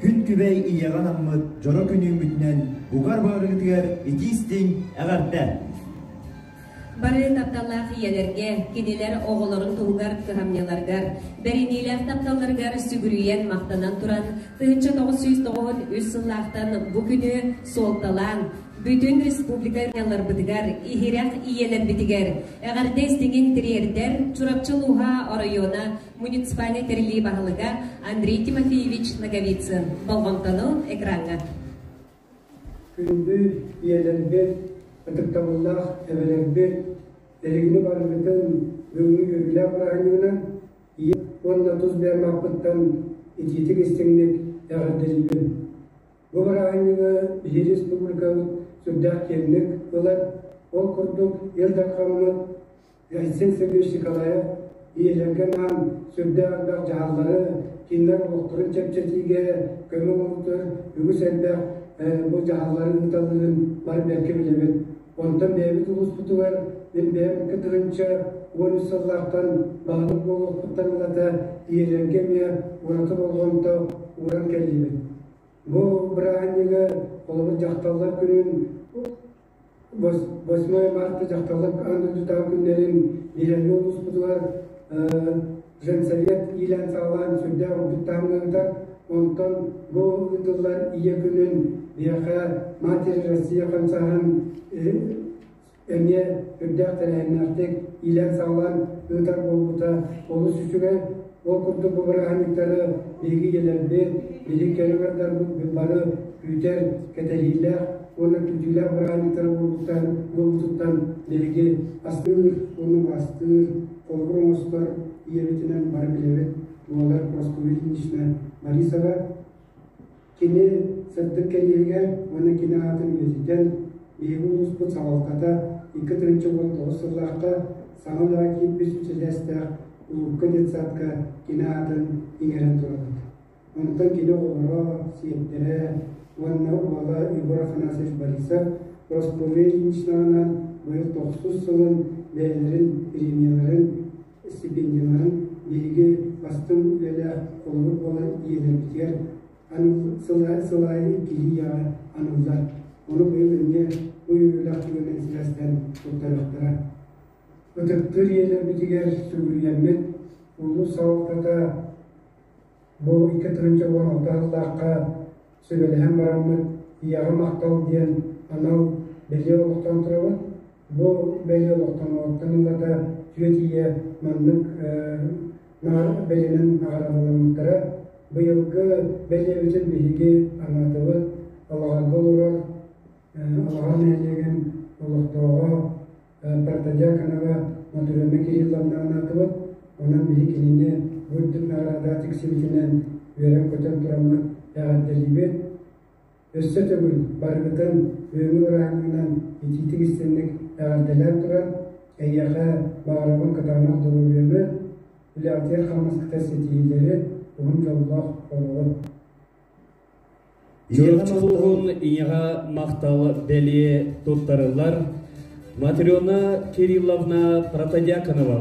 Күн күбэй ийэҕэ анаммыт дьоро күнүүммүтүнэн бугар барыгытыгар итии-истиҥ эҕэрдэ! Бары тапталлаах ийэлэргэ, кинилэр оҕолорун туһугар кыһамньыларыгар, бэриниилээх тапталларыгар сүгүрүйэн махтанан туран, 1993 сыллаахтан бу күнү суолталаан, бүтүн республика ыалларбытыгар, иһирэх ийэлэрбитигэр эҕэрдэ истиҥин тириэрдэр Чурапчы улууһа оройуона муниципальнай тэриллии баһылыга Андрей Тимофеевич Ноговицын. Болҕомтону экраҥҥа. Күндү ийэлэрбит, ытыктабыллаах эбэлэрбит, эһигини барыгытын бүгүҥҥү үөрүүлээх бырааһынньыгынан ийэ уонна тус бэйэм ааппыттан итиитик истиҥник эҕэрдэлиибин. Бу бырааһынньыгы биһиги республикабыт сүрдээх киэҥник ылар. Ол курдук Ил Дархаммыт Айсен Сергеевич Николаев ийэлэргэ анаан сүрдээх элбэх дьаһаллары, кинилэр олохторун чэпчэтиигэ көмө оҥорбутугар үгүс элбэх бу дьаһаллары ыыталларын бары бэркэ билэбит. Онтон бэйэбит улууспутугар мин бэйэм 2013 сыллаахтан баһылык буолуохпуттан ылата ийэлэргэ эмиэ ураты болҕомто ууран кэллибит. Бу бырааһынньыгы холобур дьахталлар күнүн 8 марта дьахталлар аан дойдутааҕы күннэрин биһиги улууспутугар женсовет иилээн-саҕалаан сүрдээх үрдүк таһымҥа ыытар. Онтон бу ыытыллар Ийэ күнүн биһиэхэ Матери Россия хамсааһын эмиэ үрдээх тэрээһиннээхтик иилээн-саҕалаан ыытар буолбута олус үчүгэй. Ол курдук бу бырааһынньыктары биһиги ийэлэрбит, биһиги кэрэ бардарбыт бары күүтэр, кэтэһиилээх уонна күүтүүлээх бырааһынньыктары буолбуттан, буолбутуттан биһиги астыыр уонна убаастыыр, холобур оҥостор ийэбитинэн бары билэбит буолар Прасковья Ильинична Борисова. Кини сырдык кэриэһигэр уонна кини аатын үйэтитэн, биһиги улууспут салалтата 2019 сыллаахха саҥа үлэҕэ киирбит сүүсэлээстээх Улуукка детсадка кини аатын иҥэрэн турабыт. Онтон кини оҕолоро, сиэттэрэ уонна уола Егор Афанасьевич Борисов Прасковья Ильиничнаҕынан быйыл тохсус сылын бэйэлэрин премияларын, стипендияларын биһиги бастыҥ үлэлээх холобур буолар ийэлэрбитигэр сыл аайы иккилии ийэҕэ аныыллар. Ону быйыл эмиэ бу үөрүүлээх түгэнинэн сибээстээн туттарыахтара. Ытыктыыр ийэлэрбитигэр сүгүрүйэммит улуус салалтата бу 2016 сыллаахха сүбэлэһэн бараммыт Ийэҕэ махтал диэн анал бэлиэ олохтоон турабыт. Бу бэлиэ олохтонуоттан ылата түөрт ийэ маннык бэлиэнэн наҕараадаламмыттара. Быйылгы бэлиэбитин биһиги анаатыбыт Алаҕарга олорор Алаҕар нэһилиэгин олохтооҕо Протодьяконова Матрена Кирилловна анаатыбыт. Онон биһи кинини бу үрдүк наҕараада тиксибитинэн үөрэн-көтөн тураммыт эҕэрдэлиибит. Өссө төгүл барыгытын бүгүҥҥү бырааһынньыгынан итиитик истиҥник эҕэрдэлээн туран, эйиэхэ баҕарабын кытаанах доруобуйаны, үлэҕитигэр-хамнаскытыгар ситиһиилэри, уһун дьоллоох олоҕу. Чурапчы улууһун ийэҕэ махтал бэлиэ туттарыллар Матрена Кирилловна Протодьяконова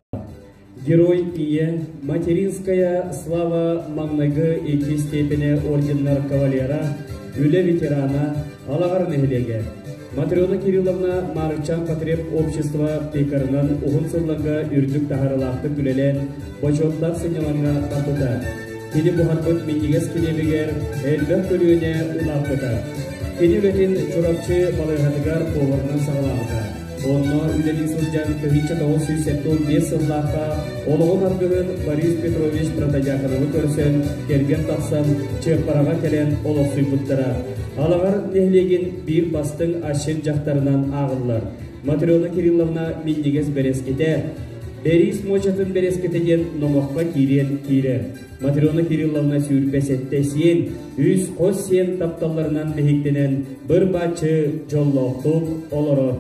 Герой Ийэ, Материнская слава маҥнайгы икки степени орденнар кавалера, үлэ ветерана, Алаҕар нэһилиэгэ. Матрена Кирилловна Маарыкчаан потреб общество пекарынан уһун сылларга үрдүк таһаарыылаахтык үлэлээн, бочуоттаах сынньалаҥҥа барбыта. Кини буһарбыт минньигэс килиэбигэр элбэх көлүөнэ улааппыта. Кини үлэтин Чурапчы балыыһатыгар поварынан саҕалаабыта. Онно үлэлии сылдьан 1975 сыллаахха олоҕун аргыһын Борис Петрович Протодьяконовы көрсөн, кэргэн тахсан, Чыаппараҕа кэлэн олохсуйбуттара. Алаҕар нэһилиэгин биир бастыҥ асчыт дьахтарынан ааҕыллар. Матрена Кирилловна минньигэс бэрэскитэ, Бэриис муочатын бэрэскитэ диэн номоххо киириэн киирэр. Матрена Кирилловна 27 сиэн, үс хос сиэн тапталларынан биһиктэнэн быр-бааччы дьоллоохтук олорор.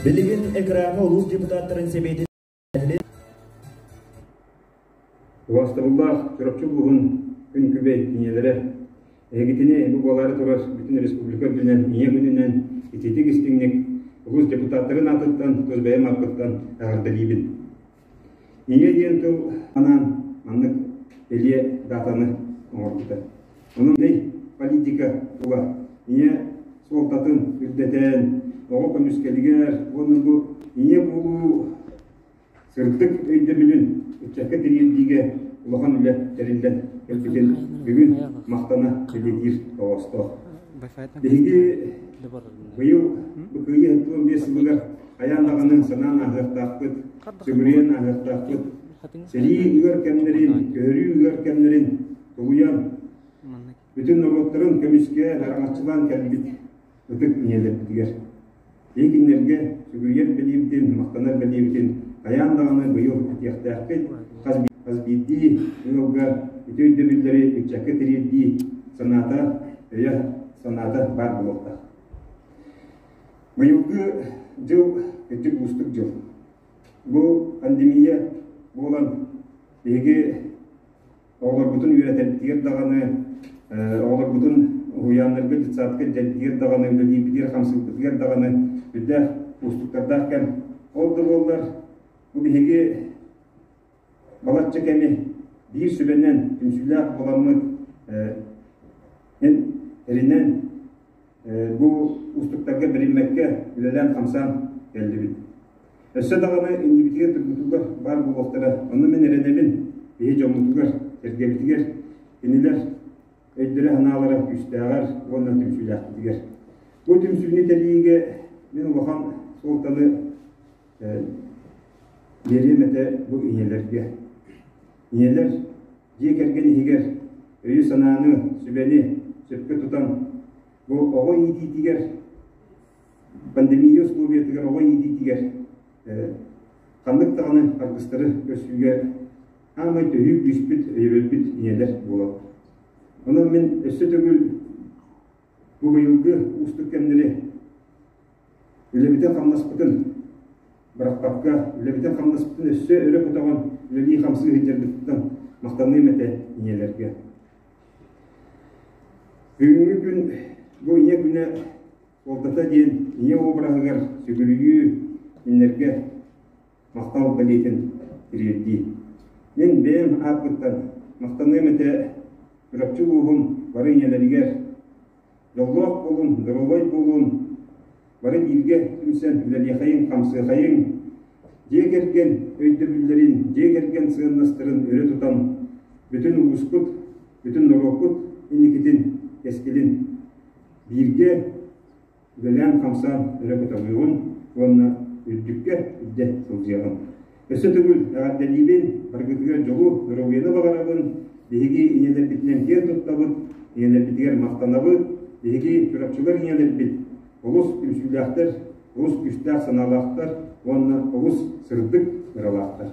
Билигин экраҥҥа улуус депутаттарын сэбиэтин Убаастабыллаах Чурапчы улууһун күн күбэй ийэлэрэ, эһигитини бу буолаары турар бүтүн республика үрдүнэн Ийэ күнүнэн итиитик истиҥник улуус депутаттарын аатыттан, тус бэйэм ааппыттан эҕэрдэлиибин. Ийэ диэн тыл анаан маннык бэлиэ даатаны оҥорбута. Онон политика тула ийэ суолтатын үрдэтэн, оҕо көмүскэлигэр уонна бу ийэ буолуу сырдык өйдөбүлүн ыччакка тириэрдиигэ улахан үлэ тэриллэн кэлбитин бүгүн махтана бэлиэтиир тоҕоостоох. Биһиги быйыл бу Кыайыы 75 сылыгар хайаан даҕаны санаан ааһыахтаахпыт, сүгүрүйэн ааһыахтаахпыт. Сэрии ыар кэмнэрин, көһөрүү ыар кэмнэрин тулуйан, бүтүн норуоттарын көмүскээн, араҥаччылаан кэлбит ытык ийэлэрбитигэр. Биһи кинилэргэ сүгүрүйэр бэлиэбитин, махтанар бэлиэбитин хайаан даҕаны быйыл этиэхтээхпит. Хас биирдии ыалга үтүө өйдөбүллэри ыччакка тириэрдии санаата, өйө санаата баар буолуохтаах. Быйылгы дьыл кырдьык уустук дьыл. Бу пандемия буолан биһиги оҕолорбутун үөрэтэрбитигэр даҕаны, оҕолорбутун уһуйааннарга, детсадка дьэргиир даҕаны, үлэлиирбитигэр, хамсыырбытыгар даҕаны үрдээх уустуктардаах кэм. Ол да буоллар, бу биһиги балачча кэми биир сүбэнэн, түмсүүлээх буоламмыт, тэринэн бу уустуктарга бэриммэккэ үлэлээн-хамсаан кэллибит. Өссө даҕаны иннибитигэр тургутууга баар буолуохтара. Онно мин эрэнэбин, биһи дьоммутугар, сэргэбитигэр кинилэр өйдөрө-санаалара күүстээҕэр уонна түмсүүлээхпитигэр. Бу түмсүүнү тэрийиигэ мин улахан суолтаны биэриэм этэ бу ийэлэргэ. Ийэлэр дьиэ кэргэн иһигэр өйү-санааны, сүбэни сөпкө тутан, бу оҕо иитиитигэр пандемия условиятыгар оҕо иитиитигэр ханнык даҕаны харгыстары көрсүүгэ аамай төһүү күүспүт, өйөбүлбүт ийэлэр буолаллар. Онон мин өссө төгүл бу быйылгы уустук кэмнэри үлэбитин-хамнаспытын бырахпакка, үлэбитин-хамнаспытын өссө өрө көтөҕөн үлэлии-хамсыы сылдьарбытыттан махтаныам этэ ийэлэргэ. Бүгүҥҥү күн бу ийэ күнэ Суолтата диэн ийэ уобараһыгар сүгүрүйүү, кинилэргэ махтал бэлиэтин тириэрдии. Мин бэйэм ааппыттан махтаныам этэ Чурапчы улууһун бары ийэлэригэр дьоллоох буолун, доруобай буолун, бары бииргэ түмсэн үлэлиэхэйиҥ, хамсыахайыҥ, дьиэ кэргэн өйдөбүллэрин, дьиэ кэргэн сыаннастарын өрө тутан бүтүн улууспут, бүтүн норуоппут инникитин, кэскилин Бииргэ үлэлээн-хамсаан өрө көтөҕүөҕүн уонна үрдүккэ илдьэ сылдьыаҕын. Өссө төгүл эҕэрдэлиибин, барыгытыгар дьолу, доруобуйаны баҕарабын. Биһиги ийэлэрбитинэн киэн туттабыт, ийэлэрбитигэр махтанабыт. Биһиги чурапчылар ийэлэрбит олус түмсүүлээхтэр, олус күүстээх санаалаахтар уонна олус сырдык ыралаахтар.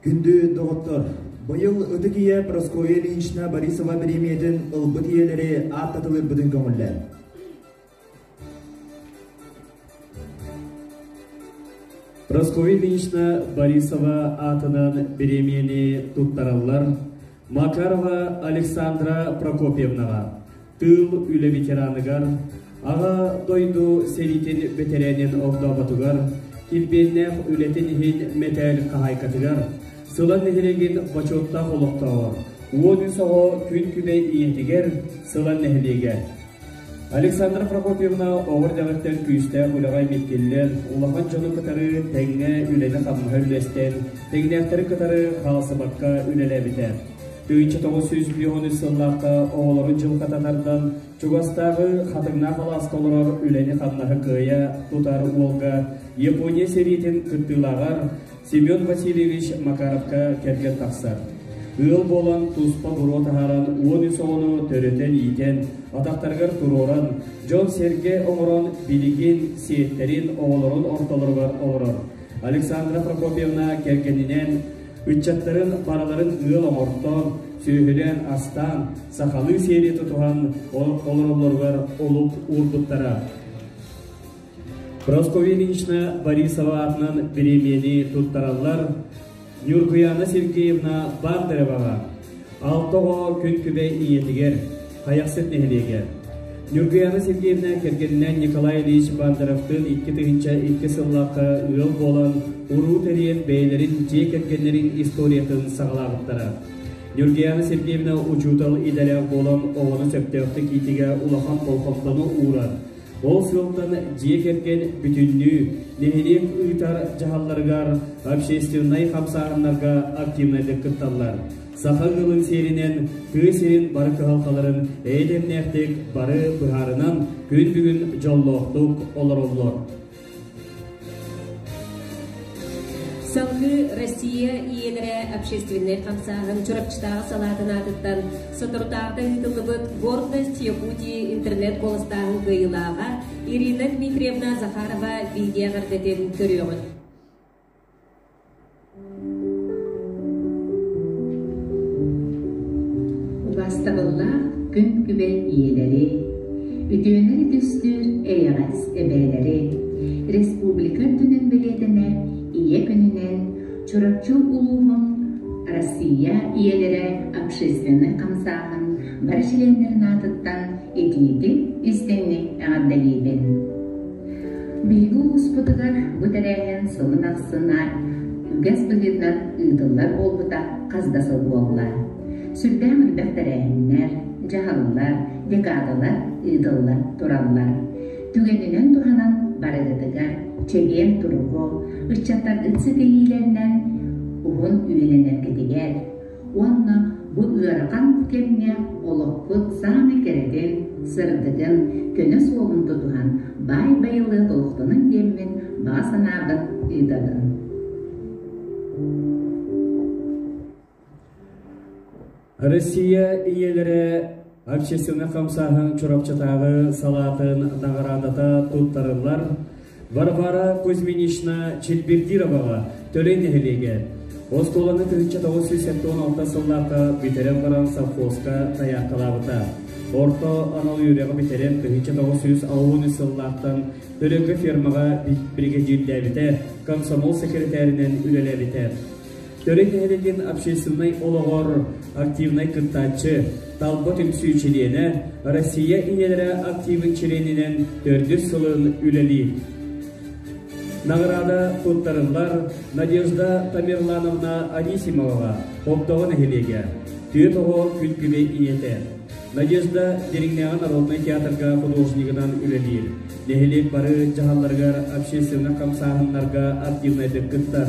Күндү доҕоттор, быйыл Ытык Ийэ Прасковья Ильинична Борисова бириэмийэтин ылбыт ийэлэри ааттатылыырбытын көҥүллээн. Прасковья Ильинична Борисова аатынан бириэмийэни туттараллар Макарова Александра Прокопьевнаҕа, тыыл үлэ ветераныгар, Аҕа дойду сэриитин бэтэрээнин огдооботугар, килбиэннээх үлэтин иһин мэтээл хаһаайкатыгар, Сылан нэһилиэгин бочуоттаах олохтооҕор, 13 оҕо күн күбэй ийэтигэр Сылан нэһилиэгэ. Александра Прокопьевна оҕо эрдэҕиттэн күүстээх үлэҕэ миккиллэн, улахан дьону кытары тэҥҥэ үлэни-хамнаһы үллэстэн, тэҥнээхтэри кытары хаалсыбакка үлэлээбитэ. 1953 сыллаахха оҕолорун дьылҕата тардан, чугастааҕы Хатыҥнаах алааска олорор үлэни-хамнаһы кыайа тутар уолга Япония сэриитин кыттыылааҕар Семен Васильевич Макаровка кэргэн тахсар. Ыал буолан туспа буруо таһааран 13 оҕону төрөтөн-иитэн, атахтарыгар туруоран, дьон-сэргэ оҥорон билигин сиэттэрин оҕолорун ортолоругар олорор. Александра Прокопьевна кэргэнинэн ыччаттарын барыларын ыал оҥортоон, сүөһүлээн астаан, сахалыы сиэри тутуһан олороллоругар олук уурбуттара. Прасковья Ильинична Борисова аатынан бириэмийэни туттараллар Ньургуяна Сергеевна Бардареваҕа, алта оҕо күн күбэй ийэтигэр, Хайахсыт нэһилиэгэ. Ньургуяна Сергеевна кэргэнинээн Николай Ильич Бондаровтыын 2002 сыллаахха ыал буолан, уруу тэрийэн бэйэлэрин дьиэ кэргэннэрин историятын саҕалаабыттара. Ньургуйаана Сергеевна учуутал идэлээх буолан оҕону сөптөөхтүк иитиигэ улахан болҕомтону уурар. Ол сыалтан дьиэ кэргэн бүтүннүү нэһилиэк ыытар дьаһалларыгар, общественнай хамсааһыннарга активнайдык кытталлар. Саха ыалын сиэринэн тыа сирин бары кыһалҕаларын эйэ-дэмнээхтик бары быһаарынан күн бүгүн дьоллоохтук олороллор. Салгыы Россия ийэлэрэ общественнай хамсааһын Чурапчытааҕы салаатын аатыттан соторутааҕыта ыытыллыбыт «Гордость Якутии» интернет-куоластааһын кыайыылааҕа Ирина Дмитриевна Захарова видео эҕэрдэтин көрүөҕүн. Убаастабыллаах күн күбэй ийэлэри, үтүөнэн түстүүр эйэҕэс эбээлэри, республика үрдүнэн бэлиэтэнэр Ийэ күнүнэн Чурапчы улууһун Россия ийэлэрэ общественнай хамсааһын бары чилиэннэрин аатыттан итиитик истиҥник эҕэрдэлиибин. Биһиги улууспутугар бу тэрээһин сылын ахсын үгэс быһыытынан ыытыллар буолбута хас да сыл буолла. Сүрдээх элбэх тэрээһиннэр, дьаһаллар, декадалар ыытылла тураллар. Түгэнинэн туһанан барыгытыгар чэгиэн туругу, ыччаттаргыт ситиһиилэринэн уһун үйэлэнэргитигэр уонна бу ыарахан кэмҥэ олохпут саамай кэрэтин, сырдыгын, көнө суолун тутуһан баай байылыат олохтонун диэммин баҕа санаабын ыытабын. Россия ийэлэрэ общественнай хамсааһын Чурапчытааҕы салаатын наҕараадата туттарыллар Варвара Кузьминична Чилбирдироваҕа Төлөй нэһилиэгэ оскуоланы 1976 сыллаахха бүтэрэн баран совхозка тайааккалаабыта. Орто анал үөрэҕи бүтэрэн 1963 сыллаахтан Төлөйгө фермаҕа биригэдьиирдээбитэ, комсомол секретаринэн үлэлээбитэ. Төрүт нэһилиэгин общественнай олоҕор активнай кыттааччы, Талба түмсүү чилиэнэ, Россия ийэлэрэ активын чилиэнинэн төрдүс сылын үлэлиир. Наҕараада туттарыллар Надежда Тамерлановна Анисимоваҕа Хобдоҕо нэһилиэгэ, түөрт оҕо күн күбэй ийэтэ. Надежда Дириҥнээҕи народнай театрга художнигынан үлэлиир. Нэһилиэк бары дьаһалларыгар общественнай хамсааһыннарга активнайдык кыттар.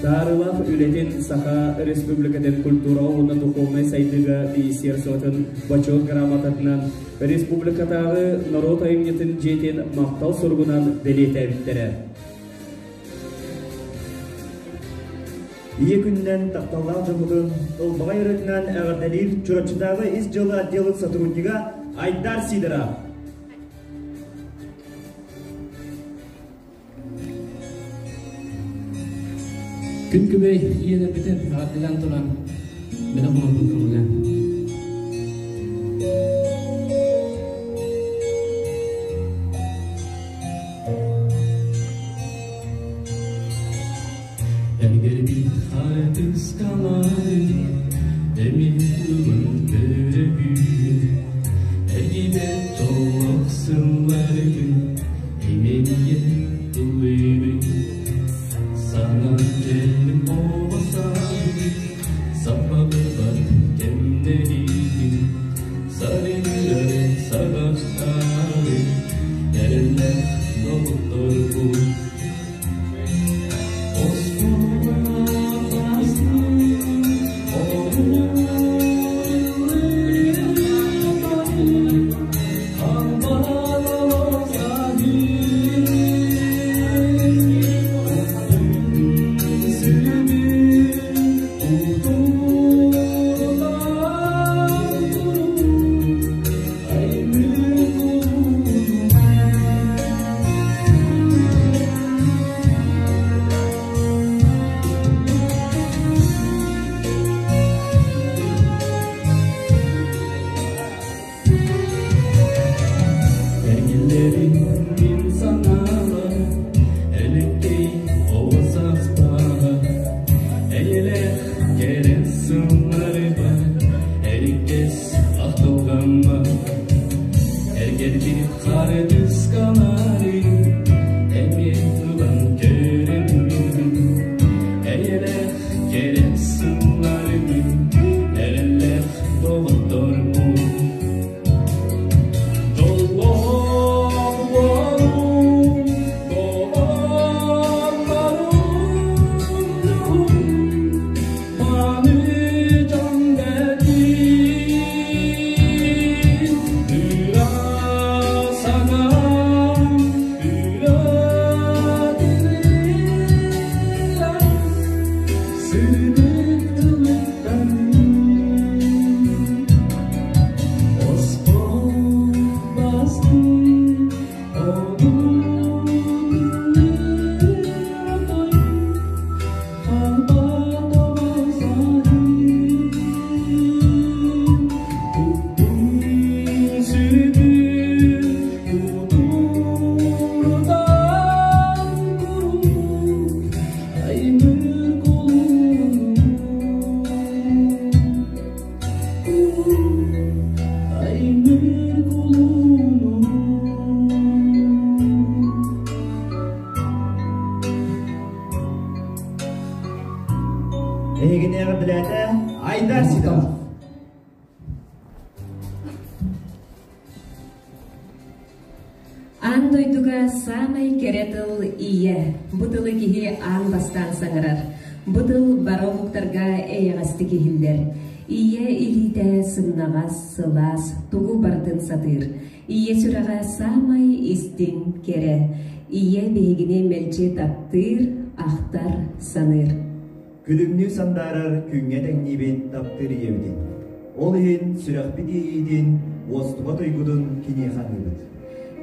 Таарылаах үлэтин Саха Республикатын культураҕа уонна духовнай сайдыыга министерствотын бочуот грамотатынан республикатааҕы норуот айымньытын дьиэтин махтал суругунан бэлиэтээбиттэрэ. Ийэ күнүнэн тапталлаах дьоммутун ылбаҕай ырыатынан эҕэрдэлиир Чурапчытааҕы ис дьыала отделын сотруднига Айдар Сидоров. Күн күбэй ийэлэрбитин эҕэрдэлээн туран бэлэх оҥорбут көҥүлэ. Эргэрбит хаартыскалары эмин ылын көрөбүн Эргибэт толлох сылларгын имэнийэ ыллыыбын Санаан кэллим оҕо сааһым саппабыбат кэмнэригин Сарыҥырар саҕахтаары эрэллээх доҕотторбун Аймыр кулуну. Эһигини эҕэрдэлээтэ Айдар Сидоров. Аан дойдуга саамай кэрэ тыл ийэ. Бу тылы киһи аан бастаан саҥарар. Бу тыл бары омуктарга эйэҕэстик иһиллэр. Ийэ илиитэ сымнаҕас, сылаас, тугу барытын сатыыр. Ийэ сүрэҕэ саамай истиҥ, кэрэ. Ийэ биһигини мэлдьи таптыыр, ахтар, саныыр. Күлүмнүү сандаарар күҥҥэ тэҥниибит таптыыр ийэбитин. Ол иһин сүрэхпит иэйиитин, уостубат уйгутун киниэхэ аныыбыт.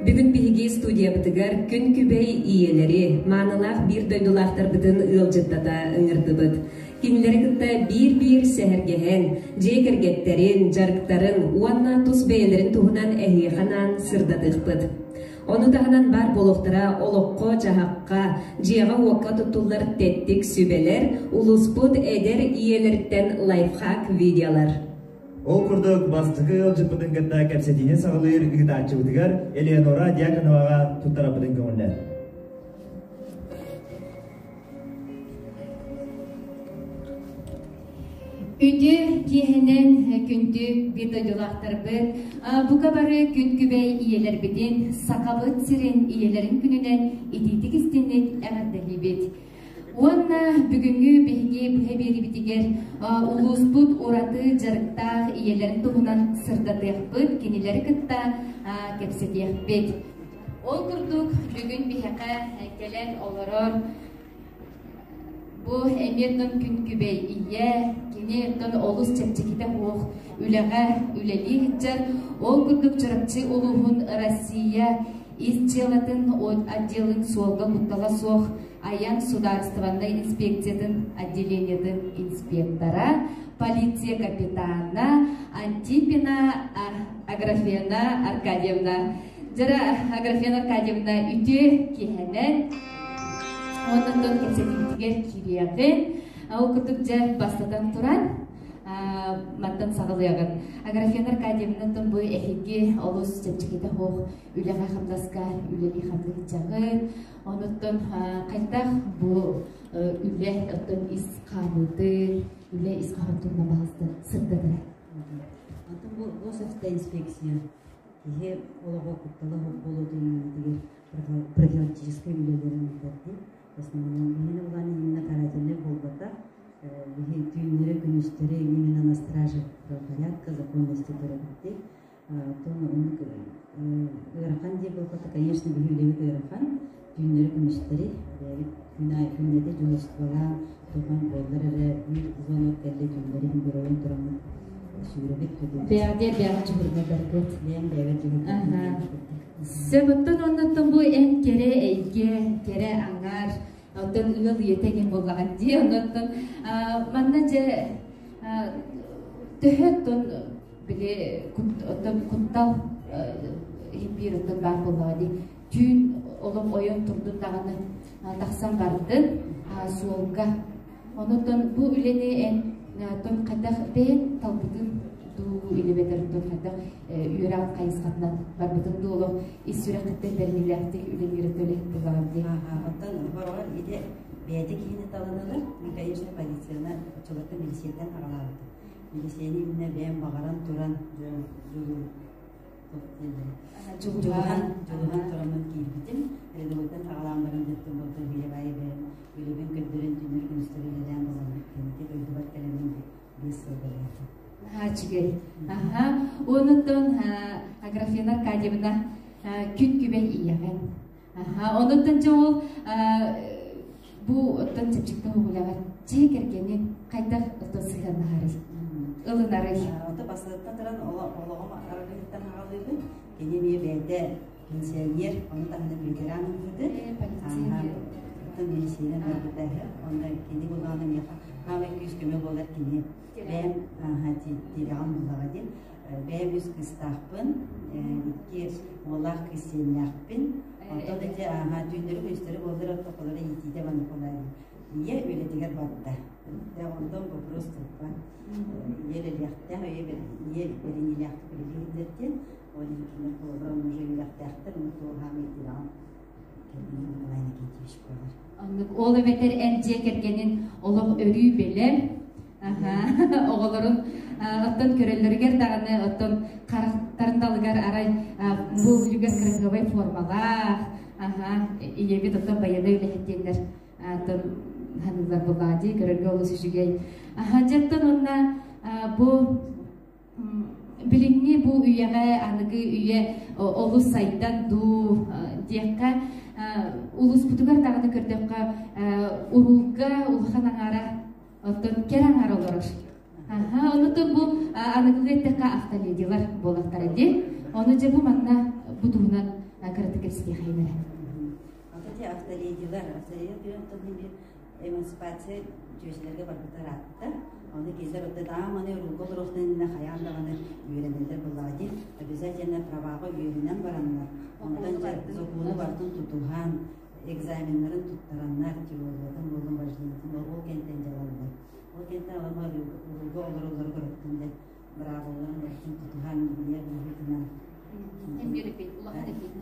Бүгүн биһиги студиябытыгар күн күбэй ийэлэри, маанылаах биир дойдулаахтарбытын ыалдьыттата ыҥырдыбыт. Кинилэри кытта биир-биир сэһэргэһэн, дьиэ кэргэттэрин, дьарыктарын уонна тус бэйэлэрин туһунан эһиэхэ анаан сырдатыахпыт. Ону таһынан баар буолуохтара олоххо-дьаһахха, дьиэҕэ-уокка туттуллар тэттик сүбэлэр, улууспут эдэр ийэлэриттэн лайфхак видеолар. Ол курдук, бастакы ыалдьыппытын кытта кэпсэтиини саҕалыыр ыытааччыбытыгар Элеонора Дьяконоваҕа туттарарбытын көҥүллэр. Үтүө киэһэнэн күндү биир дойдулаахтарбыт, бука бары күн күбэй ийэлэрбитин, Сахабыт сирин ийэлэрин күнүнэн итиитик истинник эҕэрдэлиибит. Уонна бүгүҥҥү биһиги быһа биэрибитигэр улууспут ураты дьарыктаах ийэлэрин туһунан сырдатыахпыт, кинилэри кытта кэпсэтиэхпит. Ол курдук бүгүн биһиэхэ кэлэн олорор Бу эмиэ оттон күн күбэй ийэ, кини оттон олус чэпчэкитэ суох үлэҕэ үлэлии сылдьар. Ол курдук Чурапчы улууһун Россия ис дьыалатын отделын суолга куттала суох айан судаарыстыбаннай инспекциятын отделениетын инспектора, полиция капитана Антипина Аграфена Аркадьевна. Дьара Аграфена Аркадьевна үтүө киэһэнэн Оннуттан кэпсэтиибитигэр киириэҕин. Ол курдук дьэ бастатан туран мантан саҕалыаҕын. Аграфена Аркадьевнаттан бу эһиги олус чэпчэкитэ суох үлэҕэ-хамнаска үлэлии-хамныы сылдьаҕыт. Онуттан хайдах бу үлэ оттон ис хаамыытын, үлэ ис хоһоонтун баһылыста сырдатара. Онтон бу госавтоинспекция киһи олоҕо куттала суох буолуутун профилактическай үлэлэрин ыытардыы. В основном биһини улаан именно карательнай буолбата. Биһи түүннэри, күнүстэри именно на страже правопорядка, законности төрөбүттик. Оттон оннук ыарахан диир буолбата, конечно, биһи үлэбит ыарахан. Түүннэри, күнүстэри бэйэбит күн аайы күннэтэ дьуһуурустубалаан тухан буоллар эрэ биир звонок кэллэ түүннэри иһин бөрөйөн тураммыт сүүрэбит көтөбүт. Бэҕдиэ бэҕэ дьуһурнайдаргыт. Бэйэм бэйэбэр дьуһурнайдаргыт. Сөп, оттон оннуттан бу эн кэрэ эйгэ, кэрэ аҥаар, оттон ыал ийэтэ диэн буоллаҕын дии. Оннуттан манна дьэ төһө оттон били оттон куттал биир оттон баар буоллаҕа дии. Түүн олох ойон турдун даҕаны тахсан бардын суолга. Онуттан бу үлэни эн оттон хайдах бэйэн талбытын дуу илибэтэр оттон хайдах үөрэх хайысхатынан барбытын дуу олох ис сүрэххиттэн бэриниилээхтик үлэлиир үлэһит буолаҕын дии. Оттон бороҕор ити бэйэтэ киһини талан ылар. Мин, конечно, полицияны оччолортон милициятан аҕалаабытым. Милицияны именно бэйэм баҕаран туран дьулуһан дьулуһан тураммын киирбитим. Рядовойтан аҕалаан баран дьэттэн болтон биирэ баайы бэйэм үлэбин көрдөрөн түннэр күнүстэри үлэлээн буламмын кэнники дойдубар кэлэммин 5 сыл бэлээтим. Наһаа үчүгэй. Аха. Онуттан Аграфена Аркадьевна күн күбэй ийэҕин. Аха. Онуттан дьэ ол бу оттон чэпчэкитэ уһугулаҕар дьиэ кэргэнин хайдах оттон сыһыаннаһарый? Ылынарый? Ото бастатан туран олоҕум арыгыһыттан аҕалыыбын. Кини эмиэ бэйэтэ пенсионер, ону таһынан ветеран ылбыты. Оттон милициянан барбыта. Онно кини буллаҕына миэхэ хаамай күүс-көмө буолар кини. Бэйэм тирэҕим буллаҕа диэн. Бэйэм үс кыыстаахпын, икки уоллаах кыыс сиэннээхпин. Онтон ити түүннэри күнүстэри буоллар ортоколоро иитиитэ маннык буолар. Ийэ үлэтигэр барда. Онтон вопрос туппат. Ийэ үлэлиэхтээх, ийэ бэриниилээхтик үлэлиир диэн, ол иһин кинилэр холобура уже үөрэхтээхтэр, ону туоһаан ыйытыылаҕын кэргэним Николай Никитич буолар. Оннук ол эбэтэр эн дьиэ кэргэнин олох өрүү бэлэм, оҕолорун оттон көрөллөрүгэр даҕаны оттон харахтарын далыгар арай бу үлүгэр кырасыабай формалаах, ийэбит оттон байыаннай үлэһит диэннэр оттон ханыылар буллаҕа дии көрөргө олус үчүгэй. Дьэттэн уонна бу билиҥҥи бу үйэҕэ аныгы үйэ олус сайдан дуу диэххэ улууспутугар даҕаны көрдөххө уруулга улахан аҥаара оттон кэр аҥаара олорор. Аха, ону бу аныгылыы эттэххэ автоледилар буолахтара дии. Ону дьэ бу манна бу туһунан кыратык кэпсэтиэхэйин эрэ. Ата автоледилар, автоледилар деген эмансипация түөсүлэргэ барбыта ыраатта. Ону кинилэр отто дааманы уруулга олоруохтан хайаан даҕаны үөрэнэллэр буоллаҕа дии. Обязательно праваҕа үөрэнэн бараннар, онтон сокуону барытын тутуһан, экзаменнарын туттараннар, теориятын буоллун, вождениетын ол кэнтэн дьалаллар. Ол кэнтэн алама уруулга олороллору көрөттүн де быраабыларын барытын тутуһан, билэр быһыытынан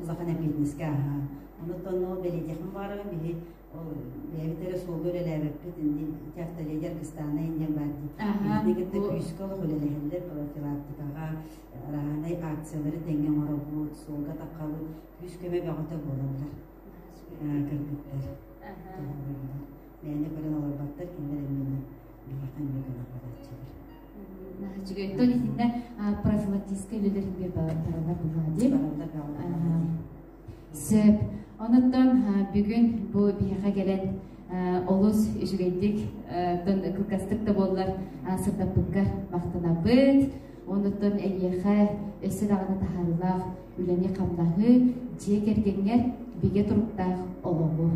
улахан эпиэтинэскэ аһаа. Онуттан ол бэлиэтиэхпин баҕарабын биһи ол бэйэбит эрэ суолга үлэлээбэппит инди ити автоледер Кыстаана диэн баар дии. Биһини кытта күүскэ олох үлэлэһэллэр профилактикаҕа араанай акциялары тэҥҥэ оҥоробут, суолга таххабыт, күүс көмө бөҕөтө буолаллар кыргыттар. Мээнэ көрөн олорботтор, кинилэр эмиэ биһиэхэ эмиэ көмө буолааччылар. Үчүгэй. Итиннэ профилактическай үлэлэрин биир бараллар буоллаҕа дии. Бараллар бөҕө. Сөп. Онуттан бүгүн бу биһиэхэ кэлэн олус үчүгэйдик кылгастык да буоллар сырдаппыккар махтанабыт. Онуттан эйиэхэ өссө даҕаны таһаарыылаах үлэни-хамнаһы, дьиэ кэргэҥҥэр бигэ туруктаах олоҕу.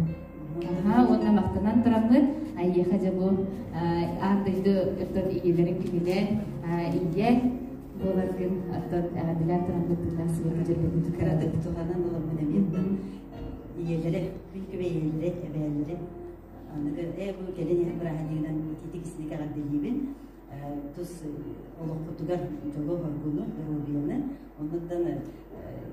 Аха, уонна махтанан тураммыт, эйиэхэ дьэ бу аан дойду оттон ийэлэрин күнүнэн ийэ буоларгын оттон эҕэрдэлээн тураммыт тыыннаах сибэкки дьөрбөтүн Кыратык туһанан оламмын эмиэттэн ийэлэри, күн күбэй ийэлэри, эбээлэри аныгы бу кэлин иһэр бырааһынньыгынан итиитик истиник эҕэрдэлиибин. Тус олоххутугар дьолу-соргуну, доруобуйаны, оннуттан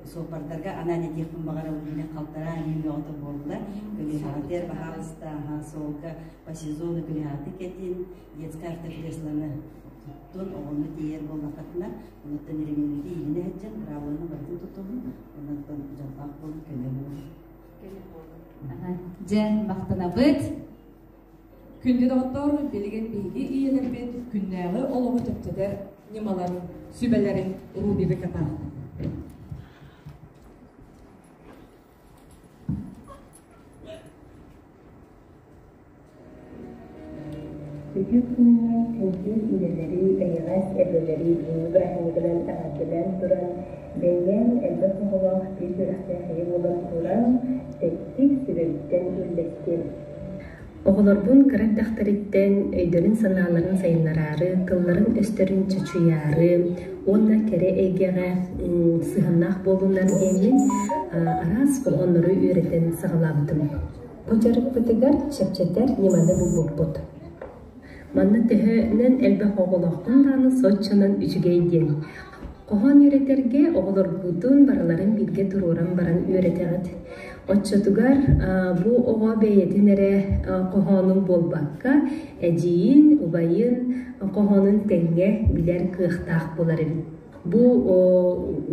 суоппардарга анаан этиэхпин баҕарабын билин халтараа эмиэ бөҕөтө буолла. Көлүөһэҕитигэр баһаалыста суолга по сезону көлүөһэҕитин кэтин, детскай автокреслоны туттун, оҕону тиэйэр буоллаххытына, онуттан ремеңҥити иилинэ сылдьан, быраабыланы барытын тутуһун, оннуттан дьоллоох буолун, көнө буолун. Дьэ, махтанабыт. Күндү доҕоттоор, билигин биһиги ийэлэрбит күннээҕи олоҕу чэпчэтэр ньымаларын, сүбэлэрин рубриката. Үтүө күнүнэн күндү үлэлэри, эйэҕэс эбэлэри бүгүҥҥү бырааһынньыгынан эҕэрдэлээн туран, бэйэм элбэх оҕолоох биир сүрэхтээх ийэ буолан туран, тэттик сүбэбиттэн үллэстиэм. Оҕолорбун кыра эрдэхтэриттэн өйдөрүн-санааларын сайыннараары, тылларын-өстөрүн чочуйаары уонна кэрэ эйгэҕэ сыһыаннаах буоллуннар диэммин араас хоһооннору үөрэтэн саҕалаабытым. Бу дьарыкпытыгар чэпчэтэр ньыманы булбуппут. Манна төһөнөн элбэх оҕолоохпун даҕаны соччонон үчүгэй диэн. Хоһоон үөрэтэргэ оҕолоргутун барыларын бииргэ туруоран баран үөрэтэҕит. Оччотугар бу оҕо бэйэтин эрэ хоһоонун буолбакка, эдьиийин, убайын хоһоонун тэҥҥэ билэр кыахтаах буолар эбит. Бу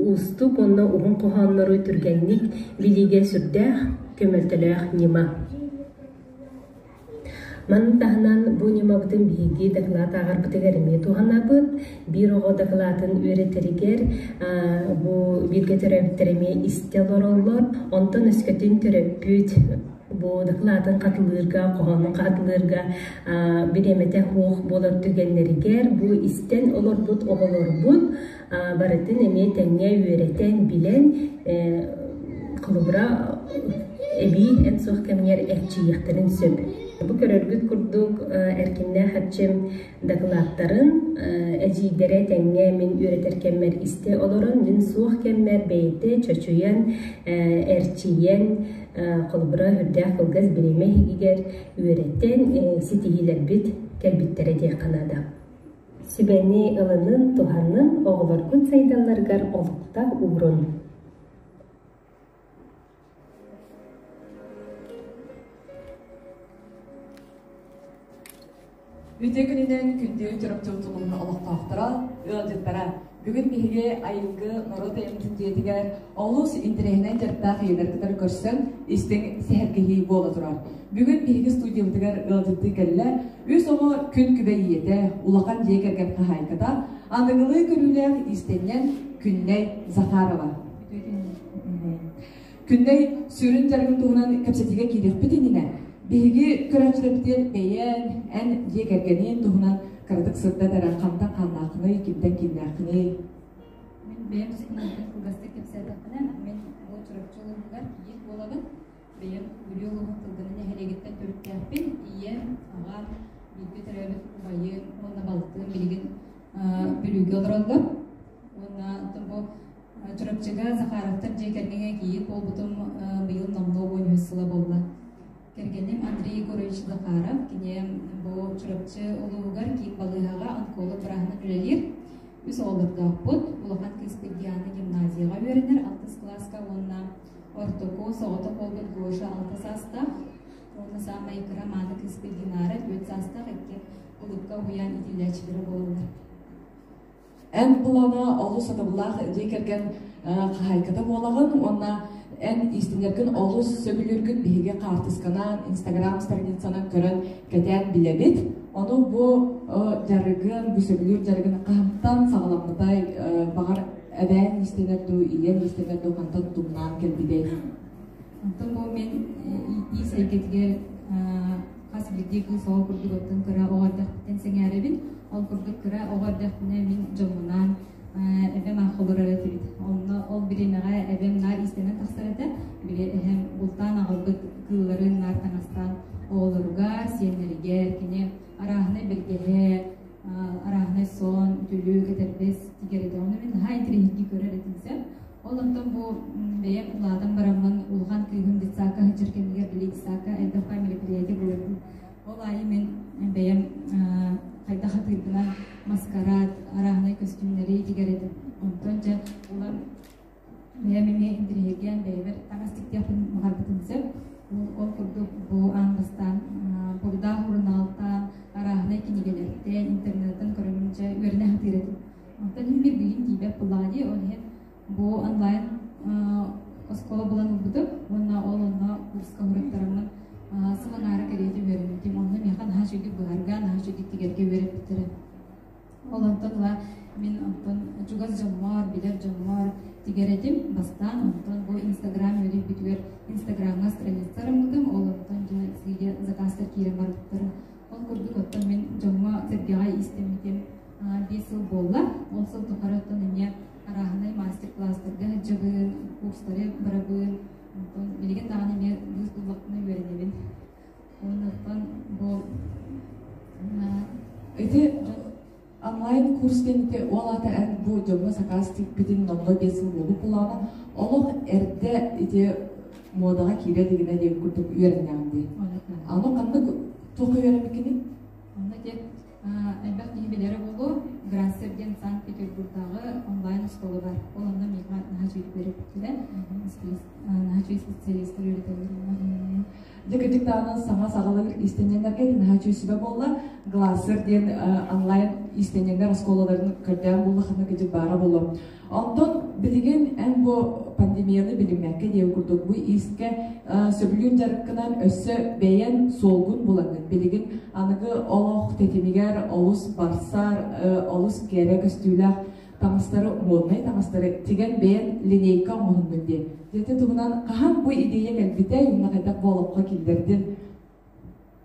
уустук уонна уһун хоһооннору түргэнник билиигэ сүрдээх көмөлтөлөөх ньыма. Маны таһынан бу ньымабытын биһиги дакылаат ааҕарбытыгар эмиэ туһанабыт. Биир оҕо дакылаатын үөрэтэригэр бу бииргэ төрөөбүттэр эмиэ истэ олороллор. Онтон өскөтүн төрөппүт бу дакылаатын хатылыырга, хоһоонун хатылыырга бириэмэтэ суох буолар түгэннэригэр бу истэн олорбут оҕолорбут барытын эмиэ тэҥҥэ үөрэтэн, билэн холобура эбии эн суох кэмҥэр эрчийиэхтэрин сөп. Бу көрөргүт курдук эркиннээх эрчим дакылааттарын эдьиийдэрэ тэҥҥэ мин үөрэтэр кэммэр истэ олорон, мин суох кэммэр бэйэтэ чочуйан, эрчийэн, холобура үрдээх кылгас бириэмэ иһигэр үөрэтэн ситиһиилэрбит кэлбиттэрэ диэххэ наада. Сүбэни ылынын, туһанын, оҕолоргут сайдалларыгар олукта уурун. Үтүө күнүнэн күндү Чурапчы улууһун олохтоохторо, ыалдьыттара! Бүгүн биһиги Айылгы норуот айымньытын дьиэтигэр олус интэриэһинэй дьарыктаах ийэлэр кытары көрсөн истиҥ сэһэргэһии буола турар. Бүгүн биһиги студиябытыгар ыалдьыттыы кэллэ үс оҕо күн күбэй ийэтэ, улахан дьиэ кэргэн хаһаайката, аныгылыы көрүүлээх иистэнньэҥ Күннэй Захарова. Күннэй сүрүн дьарыгын туһунан кэпсэтиигэ киириэхпит иннинэ, биһиги көрөөччүлэрбитигэр бэйэҥ, эн дьиэ кэргэниин туһунан кыратык сырдат эрэ, хантан хааннааххыный, кимтэн кииннээххиний? Мин бэйэм туспунан кылгастык кэпсээтэхпинэ, мин бу Чурапчы улууһугар кийиит буолабын. Бэйэм Бүлүү улууһун Тылгыны нэһилиэгиттэн төрүттээхпин. Ийэм, аҕам, бииргэ төрөөбүт убайым уонна балтым билигин Бүлүүгэ олороллор. Уонна бу Чурапчыга Захаровтар дьиэ кэргэҥҥэ кийиит буолбутум быйыл номнуо 13 сыла буолла. Кэргэним Андрей Егорович Захаров, кини бу Чурапчы улууһугар киин балыыһаҕа онколог бырааһынан үлэлиир. Үс оҕолордоохпут. Улахан кыыспыт Диана гимназияҕа үөрэнэр алтыс кылааска уонна ортоку соҕотох уолбут Гоша алта саастаах. Уонна саамай кыра мааны кыыспыт Динара түөрт саастаах икки улукка уһуйаан иитиллээччилэрэ буолаллар. Эн былаана олус сатабыллаах дьиэ кэргэн хаһаайката буолаҕын уонна эн иистэнэргин олус сөбүлүүргүн биһиги хаартысканан, Инстаграм страницанан көрөн кэтээн билэбит. Ону бу дьарыгын, бу сөбүлүүр дьарыгын хаһантан саҕаламмытай, баҕар эбээн иистэнэр дуу, ийэм иистэнэр дуу хантан тумнаан кэлбитэй? Онтон бу мин иис эйгэтигэр хас биирдии кыыс оҕо курдук оттон кыра оҕо эрдэхпиттэн сэҥээрэбин. Ол курдук кыра оҕо эрдэхпинэ мин дьоммунаан эбэм аах олорор этибит. Онно ол бириэмэҕэ эбэм наар иистэнэн тахсар этэ. Били эһэм бултаан аҕалбыт кыылларын наар таҥастаан оҕолоругар, сиэннэригэр кини арааһынай бэргэһэ, арааһынай сон, үтүлүк, этэрбэс тигэр этэ. Ону мин наһаа интэриэһиргии көрөр этим сөп. Ол онтон бу бэйэм улаатан бараммын улахан кыыһым детсадка сылдьар кэмигэр били детсадка элбэх баай мероприятие буолар. Ол аайы мин бэйэм хайдах хатыырбынан маскарад, арааһынай көстүүмнэри тигэр этим. Онтон дьэ улам бэйэм эмиэ интэриэһиргээн бэйэбэр таҥас тиктиэхпин баҕарбытым сөп. Ол курдук бу аан бастаан Бурдаах сурунаалтан, арааһынай кинигэлэртэн, интернеттэн көрөммүн дьэ үөрэнэ сатыыр этим. Онтон иһин биир билигин тиийбэт буоллаҕа дии, ол иһин бу онлайн оскуола булан ылбытым уонна ол онно курска уһуруттараммын сыл аҥаара кэриэтэ үөрэммитим. Онно миэхэ наһаа үчүгэй быһарга, наһаа үчүгэй тигэргэ үөрэппиттэрэ. Ол онтон ыла мин онтон чугас дьоммор, билэр дьоммор тигэр этим. Бастаан онтон бу Инстаграм үөрүйбүтүгэр Инстаграмҥа страница арыммытым. Ол онтон дьэ сыыйа заказтар киирэн барбыттара. Ол курдук оттон мин дьоҥҥо-сэргэҕэ иистэммитим 5 сыл буолла. Ол сыл тухары оттон эмиэ арааһынай мастер-класстарга сылдьабын, курстары барабын. Онтон билигин даҕаны эмиэ быыс буллахпына үөрэнэбин. Оннуттан бу Ити онлайн курс диэн ити ол аата эн бу дьоҥҥо сакаас тикпитин номнуо 5 сыл буолбут буоллаҕына, олох эрдэ ити муодаҕа киирэ илигинэ диэн курдук үөрэннэҕин дии. Аны ханнык туохха үөрэммиккиний? Онно диэн элбэх киһи билэрэ буолуо, Грассер диэн Санкт-Петербургдааҕы онлайн оскуола бар. Ол онно миэхэ наһаа үчүгэй үөрэппиттэрэ. Наһаа үчүгэй специалистар үөрэтэллэр онно. Дьэ кырдьык даҕаны саҥа саҕалыыр иистэнньэннэргэ наһаа үчүгэй сүбэ буолла. Глассер диэн онлайн иистэнньэннэр оскуолаларын көрдөөн буллахына кырдьык баара буолуо. Онтон билигин эн бу пандемияны билиммэккэ диэн курдук бу иискэ сөбүлүүр дьарыккынан өссө бэйэн суолгун булаҥҥын билигин аныгы олох тэтимигэр олус барсар, олус кэрэ көстүүлээх таҥастары, моднай таҥастары тигэн бэйэн линейка оҥоһуннун диэн. Дьэ туһунан хаһан бу идея кэлбитэ, уонна хайдах бу олоххо киллэрдин?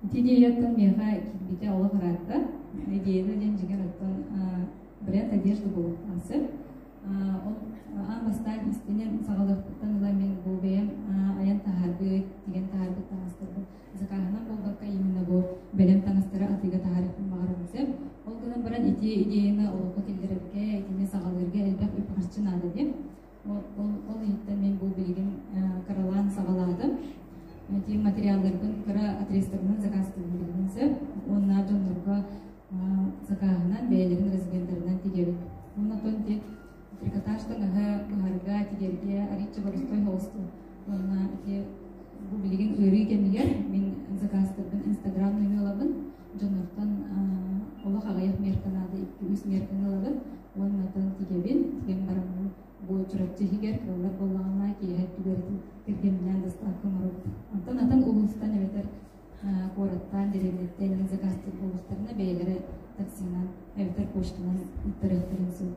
Ити идеяттан миэхэ киирбитэ олох ыраатта. Идеяны диэн дьиҥэр оттон бренд одежды буолуохтаах сөп. Ол аан бастаан истинэн саҕалыахпыттан ыла мин бу бэйэм айан таһаарбыт, тигэн таһаарбыт таҥастарбын закаһынан буолбакка именно бу бэлэм таҥастары атыыга таһаарыахпын баҕарабын сөп. Ол гынан баран ити идеяны олоххо киллэрэргэ, итини саҕалыырга элбэх үп-харчы наада диэн. Ол иһиттэн мин бу билигин кыралаан саҕалаатым. Ити материалларбын кыра отрезтарынан заказтыыбын сөп. Уонна дьоннорго закааһынан бэйэлэрин размердарынан тигэбин. Уонна тон ти трикотаж таҥаһы быһарга, тигэргэ арыычча боростуой соҕусту. Уонна ити бу билигин ыарыы кэмигэр мин заказтарбын Инстаграм нөҥүө ылабын. Дьоннортон олох аҕыйах мерка наада, 2-3 мерканы ылабын. Уонна тон тигэбин, тигэн бараммын бу Чурапчы иһигэр кыаллар буоллаҕына киэһэ өттүгэр кэргэмминээн доставка оҥоробут. Онтон атын улуустан эбэтэр куораттан, дэриэбинэттэн иҥин заказтыыр буоллахтарына бэйэлэрэ таксинан эбэтэр почтанан ыыттарыахтарын сөп.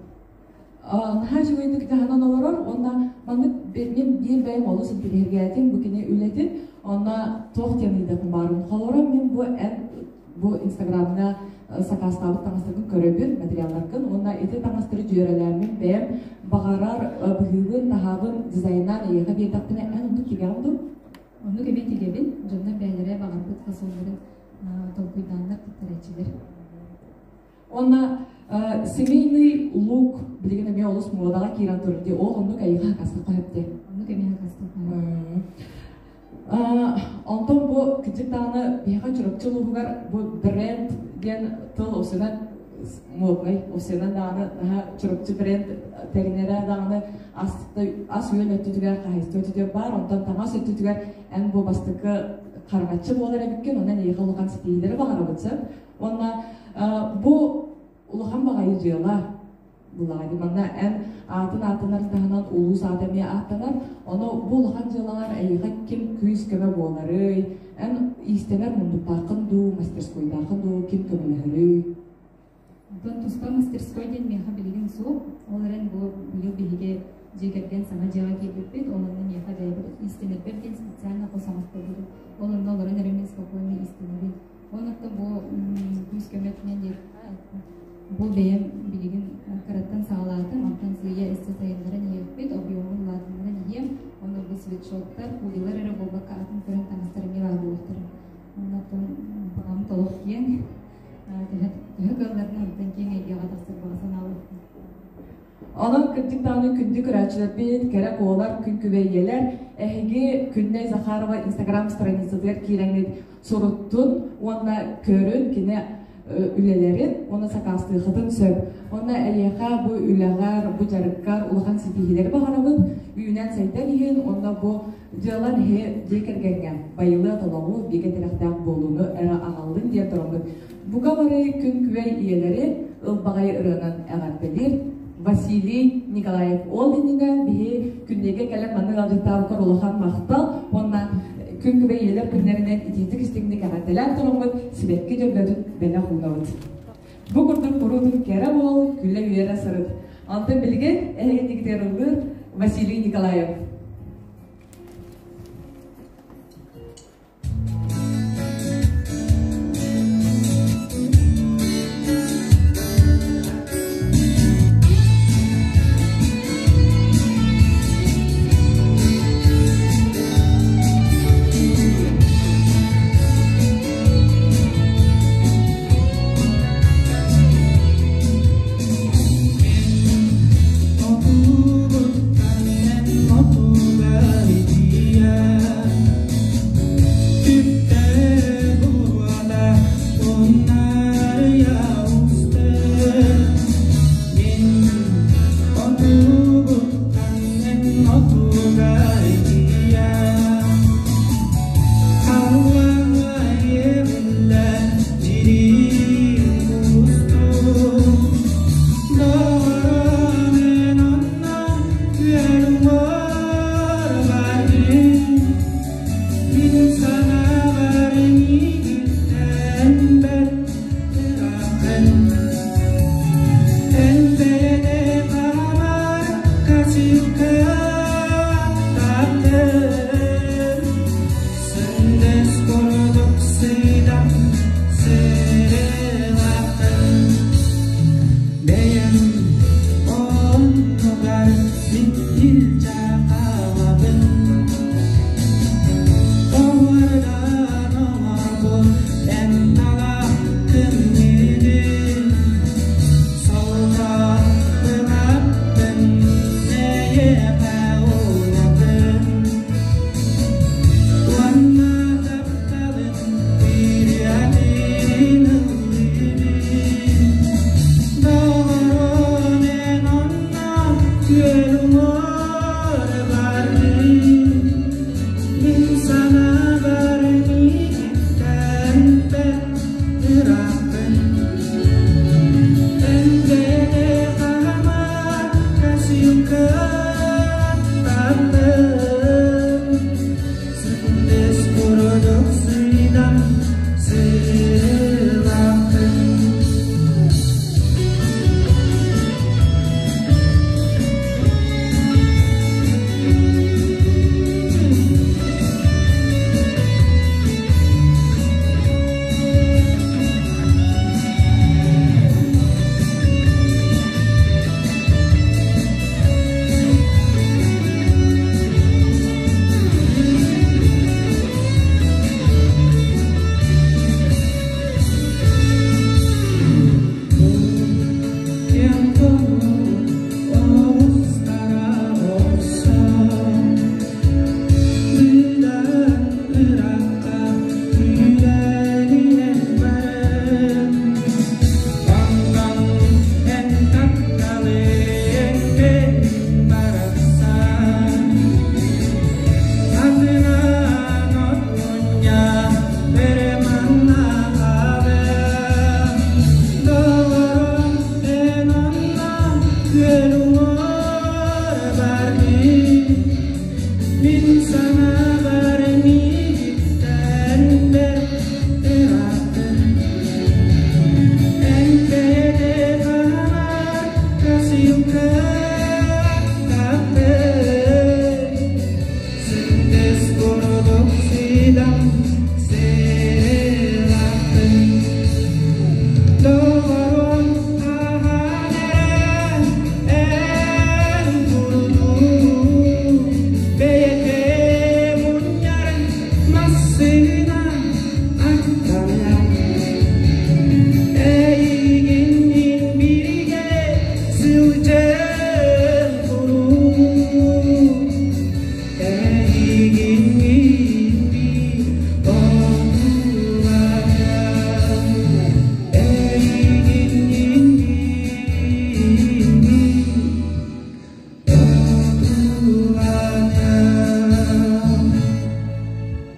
Наһаа үчүгэйдик таһынан олорор уонна маннык мен биир бэйэм олус интэриэһиргээтим бу кини үлэтин онно туох диэн ыйдатын баарын холоро мен бу эн бу инстаграмҥа сакаастаабыт таҥастаргын көрөбүн материалларгын уонна ити таҥастары дьүөрэлээммин бэйэм баҕарар быһыыбын таһаабын дизайнаан эйиэхэ биэрдэхпинэ эн оннук тигэҕин дуу? Оннук эмиэ тигэбин. Дьоннор бэйэлэрэ баҕарбыт фасоннарын толкуйдааннар туттарааччылар. Уонна семейный лук билигин эмиэ олус муодаҕа киирэн турар дии. Ол оннук эйиэхэ хакастыкка сөптө. Оннук эмиэ хакастыкка. Онтон бу кырдьык даҕаны биһиэхэ Чурапчы улууһугар бу бренд диэн тыл усунан моднай усунан даҕаны наһаа Чурапчы бренд тэринэрэ даҕаны ас-үөл өттүтүгэр хаһайыстыба өттүтүгэр баар онтон таҥас өттүтүгэр эн бу бастакы хараҥаччы буолар эбиккин онон эйиэхэ улахан ситиһиилэри баҕарабыт сөп уонна бу улахан баҕайы дьыала булаҕа манна эн аатын ааттанар таһынан улуус аата эмиэ ааттанар ону бу улахан дьыалаҕар эйиэхэ ким күүс-көмө буоларый эн иистэнэр муннуктааххын дуу мастерскойдааххын дуу ким көмөлөһөрүй Онтон туспа мастерской диэн миэхэ билигин суох. Ол эрэн бу быйыл биһиги дьиэ кэргэн саҥа дьиэҕэ киирбиппит. Ол онно миэхэ бэйэбэр иистэнэрбэр диэн специально хос оҥостоллорум. Ол онно олорон эрэ мин спокойно иистэнэбин. Онон бу күүс көмөтүнэн диэххэ, бу бэйэм билигин кыраттан саҕалаатым, онтон сыыйа өссө сайыннаран иһиэхпит, объемун улаатыннаран иһиэм. Онно бу свитшоттар, худилар эрэ буолбакка атын көрөн таҥастар эмиэ баар буолуохтара. Оннуттан баҕам толох киэҥ, төһө төһө кыалларынан онтон киэҥ эйгэҕэ тахсар баҕа санаалаахпын. Онон кырдьык даҕаны күндү көрөөччүлэрбит, кэрэ куолар, күн күбэй ийэлэр, эһиги Күннэй Захарова Инстаграм страницатыгар киирэҥҥит суруттун уонна көрүн кини үлэлэрин уонна сакаастыаххытын сөп. Уонна эйиэхэ бу үлэҕэр, бу дьарыккар улахан ситиһиилэри баҕарабыт, үүнэн-сайдан иһин уонна бу дьыалан иһи дьиэ кэргэҥҥэ байылыат олоҕу, бигэ тирэхтээх буолууну эрэ аҕаллын диэн тураммыт. Бука бары күн күбэй ийэлэри ылбаҕай ырыанан эҕэрдэлиир Василий Николаев. Ол иннинэ биһи күннэгэ кэлэн маннык ыалдьыттаабыккар улахан махтал уонна күн күбэй ийэлэр күннэринэн итиитик истиҥник эҕэрдэлээн тураммыт сибэкки дьөрбөтүн бэлэх уунабыт. Бу курдук куруутун кэрэ буол, күлэ-үөрэ сырыт. Онтон билигин эһигиннигитигэр ыллыыр Василий Николаев. Отугуттан эн отугуттан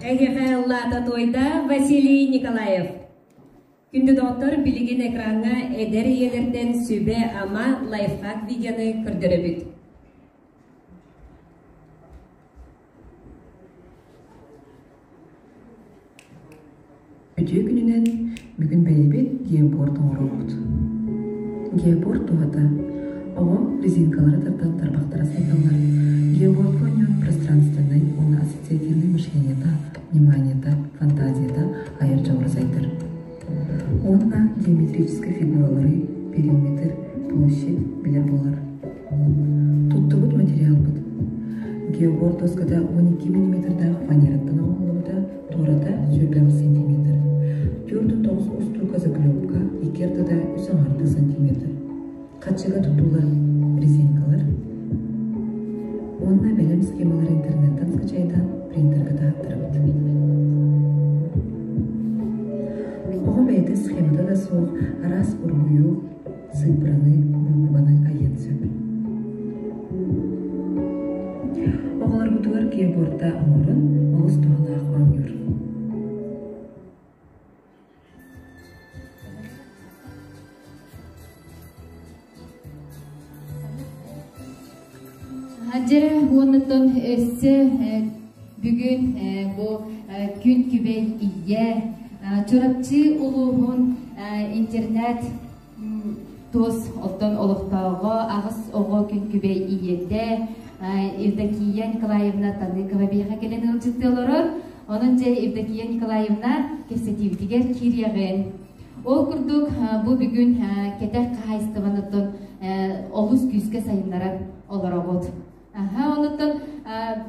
Эһиэхэ ыллаата туойда Василий Николаев. Күндү доҕоттор, билигин экраҥҥа эдэр ийэлэртэн сүбэ-ама лайфхак видеоны көрдөрөбүт. Үтүө күнүнэн бүгүн бэйэбит геоборд оҥоробут. Геоборд туһата оҕо резинкалары тардан тарбахтара сайдаллар. Геобордка оонньоон пространственнай уонна ассоциативнай мышлениета, вниманиета, фантазията айар дьоҕура сайдар. Уонна геометрическай фигуралары, периметр, площадь билэр буолар. Туттубут материалбыт Геоборд доската 12 миллиметрдаах фанераттан оҥоһуллубута туората 28 сантиметр. 49 устуука заклепка, икки ардыда үс аҥаардыы сантиметр. Хаччыга тутуулар резинкалар уонна бэлэм схемалары интернеттан скачайдаан принтерга таһааттарабыт. Оҕо бэйэтэ схемата да суох араас уруһуйу, сыыппараны, буукубаны айыан сөп. Оҕолорбутугар киэбуорда оҥорон олус туһалаах оонньуур. Дьэ, уоннаттан өссө бүгүн бу күн күбэй ийэ Чурапчы улууһун интернет Туос оттон олохтооҕо аҕыс оҕо күн күбэй ийэтэ Евдокия Николаевна Таныкова биэхэ кэлэн ыалдьыттыы олорор. Онон дьэ Евдокия Николаевна кэпсэтиибитигэр киириэҕин. Ол курдук бу бүгүн кэтэх хаһаайыстыбаныттан олус күүскэ сайыннаран олоробут. Аха, онуттан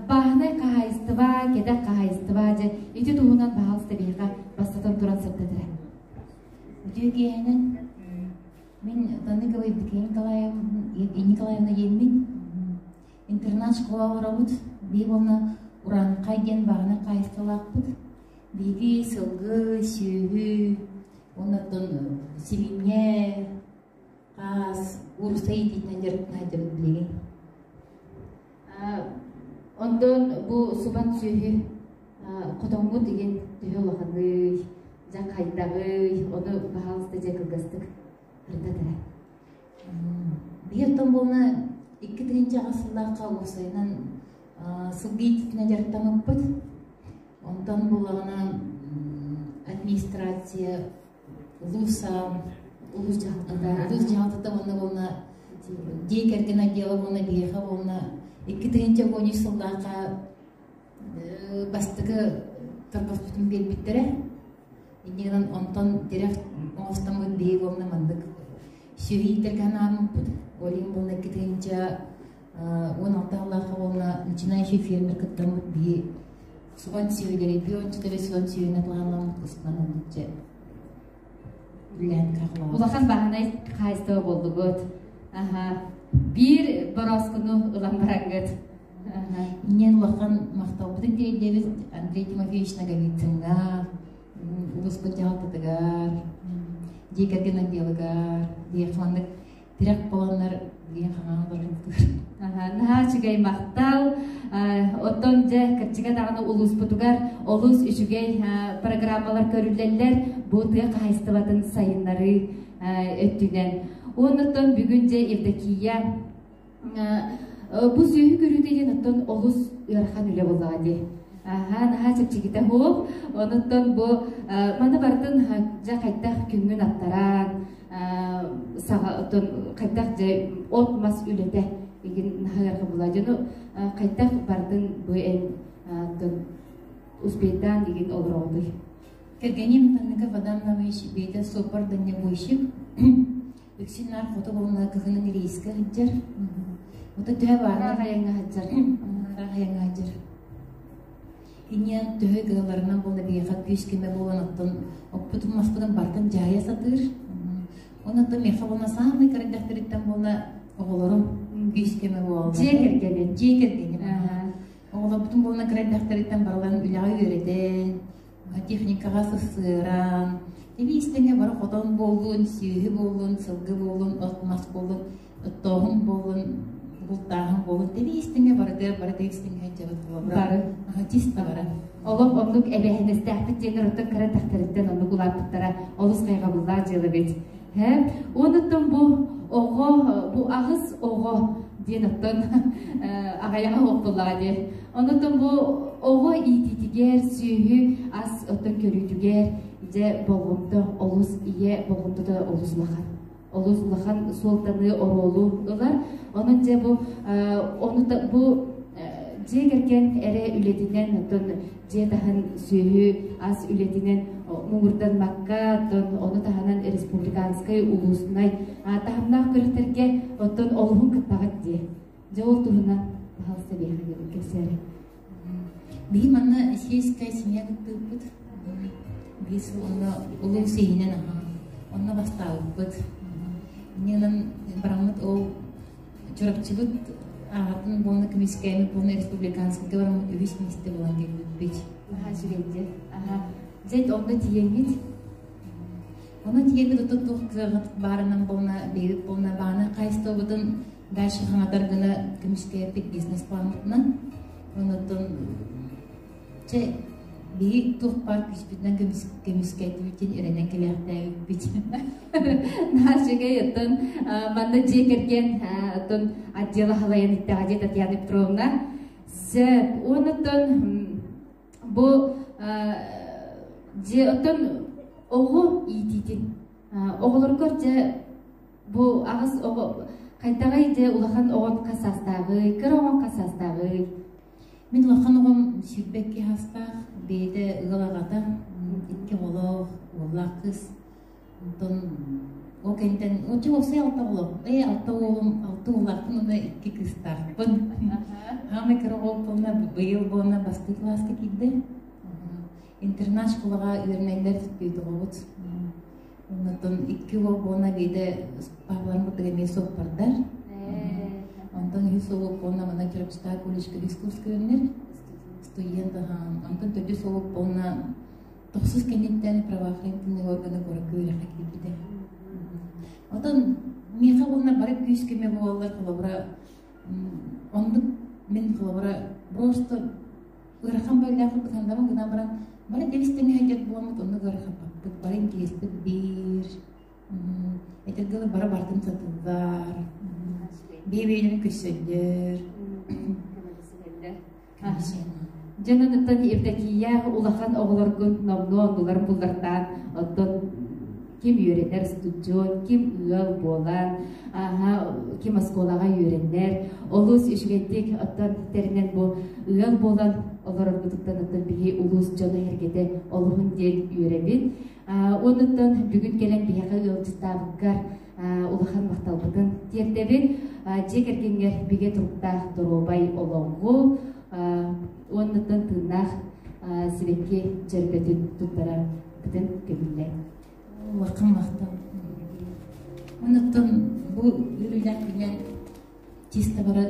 бааһынай хаһаайыстыба, кэтэх хаһаайыстыба дьэ ити туһунан баһаалыста биһиэхэ бастатан туран сырдатыра. Үтүө киэһэнэн мин Таныкова Евдокия Николаевна диэммин. Интернат школа олоробут. Биһиги уонна Ураанхай диэн бааһынай хаһаайыстыбалаахпыт. Биһиги сылгы, сүөһү, уонна оттон сибиинньэ, хаас, куурусса иитиитинэн дьарыктана сылдьабыт билигин. Онтон бу субан сүөһү хотоҥҥут игин төһө улаханый, дьэ хайдаҕый, ону баһаалыста дьэ кылгастык ырытат эрэ. Биир оттон буолна 2008 сыллаахха уопсайынан сылгы иитиитинэн дьарыктаммыппыт. Онтон буоллаҕына администрация улуус улуус дьаһалтата улуус дьаһалтата уонна буолна дьиэ кэргэн отдела уонна биһиэхэ буолна 2013 сыллаахха бастакы торбоспутун биэрбиттэрэ. Инньэ гынан онтон тирэх оҥостоммут биһиги уонна маннык сүөһү иитэргэ анааммыппыт. Ол иһин буолна 2016 сыллаахха буолна начинающий фермер кыттаммыт биһи суган сүөһүлэри бионча төбө суган сүөһүнэ планламмыт устунан оннучча үлээн кахлаабыт. Улахан бааһынай хаһаайыстыба буоллугут. Аха. Биир борооскуну ылан бараҥҥыт. Инньэн улахан махталбытын тиэрдэбит Андрей Тимофеевич Ноговицыҥҥа, улууспут дьаһалтатыгар, дьиэ кэргэн отделыгар, диэхланнык тирэх буоланнар диэн хаҥаан олорбуттар. Наһаа үчүгэй махтал. Оттон дьэ кырдьыга даҕаны улууспутугар олус үчүгэй программалар көрүллэллэр. Бу тыа хаһаайыстыбатын сайыннарыы өттүнэн. Оннуттан бүгүн дьэ Евдокия Бу сүөһү көрүүтэ диэн оттон олус ыарахан үлэ буоллаҕа дии. Аһаа, наһаа чэпчэкитэ суох. Онуттан бу маны барытын дьэ хайдах күҥҥүн аттаран, саҕа оттон хайдах дьэ от-мас үлэтэ игин наһаа ыарахан буолла. Дьону хайдах бардын бу эн оттон успейдаан игин олороҕутуй? Кэргэним Танника Вадамнович бэйэтэ суоппар дальнобойщик. Үксүн наар хоту уонна кыһынын рейскэ сылдьар. Ото төһө баарынан айаҥҥа сылдьар. Айаҥҥа сылдьар. Инньэ төһө кыалларынан буолла биһиэхэ күүс кэмэ буолан оттон оппутун маспытын бартын дьаһайа сатыыр. Онон миэхэ буолла саамай кэрдэхтэриттэн буолла оҕолорум күүс кэмэ буолла. Дьиэ кэргэнин. Дьиэ кэргэним. Оҕолорбутун буолла кэрдэхтэриттэн барыларын үлэҕэ үөрэтэн, техникаҕа сысыаран, истэҥҥэ бары хотон буоллун, сүөһү буоллун, сылгы буоллун, от-мас буоллун, оттооһун буоллун, бултааһын буоллун, истэҥҥэ барыта барыта истэҥҥэ сылдьабыт Бары. Чисто бары. Олох оннук эбээһинэстээхпит диэннэр оттон кыра тэхтэриттэн оннук улааппыттара олус хайҕабыллаах дьыала эбит. Онуттан бу оҕо, бу аҕыс оҕо диэн оттон аҕайаҕа уоппуллаҕа диэн. Онуттан бу оҕо иитиитигэр, сүөһү ас оттон көрүүтүгэр дьэ болҕомто олус ийэ болҕомтото олус улахан. Олус улахан суолтаны оруолу ылар. Онон дьэ бу ону бу дьиэ кэргэн эрэ үлэтинэн оттон дьиэ таһын сүөһү ас үлэтинэн муҥурданмакка оттон ону таһынан республиканскай улууснай таһымнаах күрэхтэргэ оттон олуһун кыттаҕыт дии. Дьэ ол туһунан пожалуйста биэхэ кэпсээри. Биһи манна сельская семья кыттыыппыт. Биир сыл онно улуус иһинэн аха. Онно бастаабыппыт. Иннинэн бараммыт ол Чурапчыбыт аатын буолна көмүскээммит буолна республиканскайга бараммыт үһүс миэстэ буолан кэлбиппит. Наһаа үчүгэйдик. Аха. Дьэ онно тиийэҥҥит? Онно тиийэммит оттон туох кыаҕыт баарынан буолна, бэйэбит буолна бааны хайыстыбытын дальше хаҥатар гына көмүскээппит бизнес-пламмытынан. Оннуттан чэ биһи туох баар күүспүтүнэн көмүскээтибитин эрэнэн кэлээхтээбиппит. Наһаа үчүгэй оттон манна дьиэ кэргэн оттон отдела халайан иттэҕэ дии Татьяна Петровна. Сөп. Уонна бу дьиэ оттон оҕо иитиитин оҕолоргор дьэ бу аҕыс оҕо хайдаҕый дьэ улахан оҕон хас саастааҕый, кыра оҕон хас саастааҕый? Мин улахан оҕом 22 саастаах, бэйэтэ ыал аҕата, икки оҕолоох, уоллаах кыыс. Онтон ол кэнниттэн оччо уопсай алта оҕолоох. Ээ, алта уолум, алта уоллаахпын уонна икки кыыстаахпын. Хаамай кыра оҕол буолна, быйыл буолна бастакы кылааска киирдэ. Интернат школаҕа үөрэнэллэр оҕобут. Онтон икки уол буолна биирдэ папаларын кытта эмиэ суоппардар. Онтон үһүс уол буолна манна Чурапчытаа колледжка үһүс курска үөрэнэр. Студент аһаан. Онтон төрдүс уол буолна тохсус кэнниттэн правоохранительный органы куоракка үөрэххэ киирбитэ. Онтон миэхэ буолна бары күүс көмө буолаллар холобура оннук Мин холобура просто ыарахан байлаах бытандабын гынан баран бары дэбис-тэҥэ сылдьар буоламмыт оннук ыарахаппаппыт, бары интириэспит биир. Этэргэ дылы бары барытын сатыыллар, бэйэ-бэйэлэрин көрсөллөр. Дьонуттан Евдокия улахан оҕолоргун номнуо оннулар буллартаан, оттон ким үөрэнэр студент, ким ыал буолан, аха, ким оскуолаҕа үөрэнэр, олус үчүгэйдик оттон тэринэн бу ыал буолан олорорбутуттан оттон биһи улуус дьоно-сэргэтэ олуһун диэн үөрэбит. Оннуттан бүгүн кэлэн биһиэхэ ыалдьыттаабыккар улахан махталбытын тиэрдэбин. Дьиэ кэргэҥҥэр бигэ туруктаах доруобай олоҕу уоннуттан тыыннаах сибэкки дьөрбөтүн туттарарбытын көҥүллээн. Улахан махтал. Оннуттан бу үөрүүлээх күнүнэн чисто бары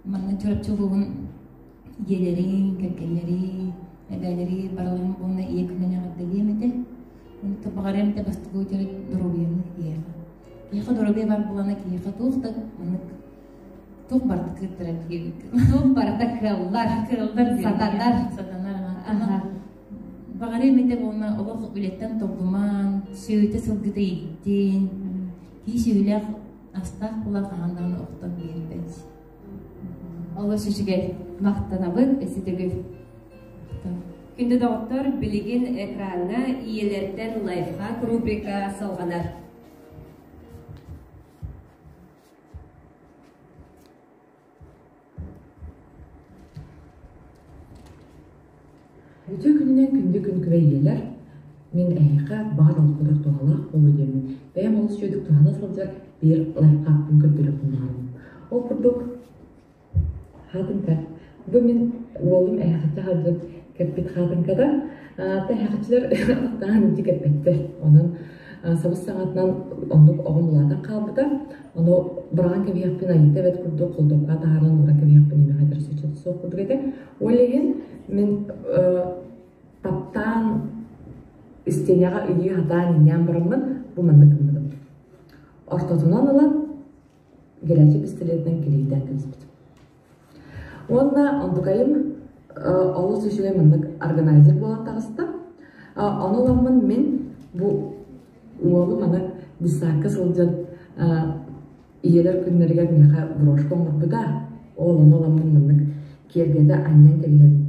манна Чурапчы улууһун ийэлэрин, кэргэннэрин, эбээлэри барыларын уонна ийэ күнүнэн эҕэрдэлиэм этэ. Онто баҕарыам этэ бастакы үтүрүт доруобуйаны киһиэхэ. Киһиэхэ доруобуйа бар буолана киһиэхэ туох да маннык туох барыта кыаттарар диэбит. Туох барыта кыаллар, кыаллар сатанар. Сатанар. Баҕарыам этэ буолна олох үлэттэн толлумаан, сүөтэ сылгыта ииттин, кии сүөлээх астаах була хаһан даҕаны охтон биэрбэт. Олус үчүгэй. Махтанабын, эситигит. Күндү доҕоттор, билигин экраҥҥа ийэлэртэн лайфхак рубрика салҕанар. Үтүө күнүнэн күндү күн күбэй ийэлэр, мин эһиэхэ баар олохпутугар туһалаах буолуо диэммин, бэйэм олус үчүгэйдик туһана сылдьар биир лайфхакпын көрдөрүөхпүн баҕарабын. Ол курдук, хаатыҥка. Бу мин уолум эһэхиччи сылдьан кэппит хаатыҥката. Эһэхиччилэр таһан илдьи кэппэттэр. Онон сабыс саҥатынан оннук оҕом улаатан хаалбыта. Ону быраҕан кэбиһиэхпин айыыта эбэт курдук холдуопка таһааран ууран кэбиһиэхпин имэҕэ этэр суох курдук этэ. Ол иһин мин таптаан истиэнэҕэ ыйыы сатаан иннээн бараммын бу маннык гыммытым. Ортотунан ылан горячий пистолетынан килийдээн кэбиспитим. Уонна онтукайым олус үчүгэй маннык органайзер буолан таҕыста. Ону ыламмын мин бу уолум аны детсадка сылдьан ийэлэр күннэригэр миэхэ брошка оҥорбута. Ол ону ыламмын маннык киэргэтэ анньан кэбиһэбин.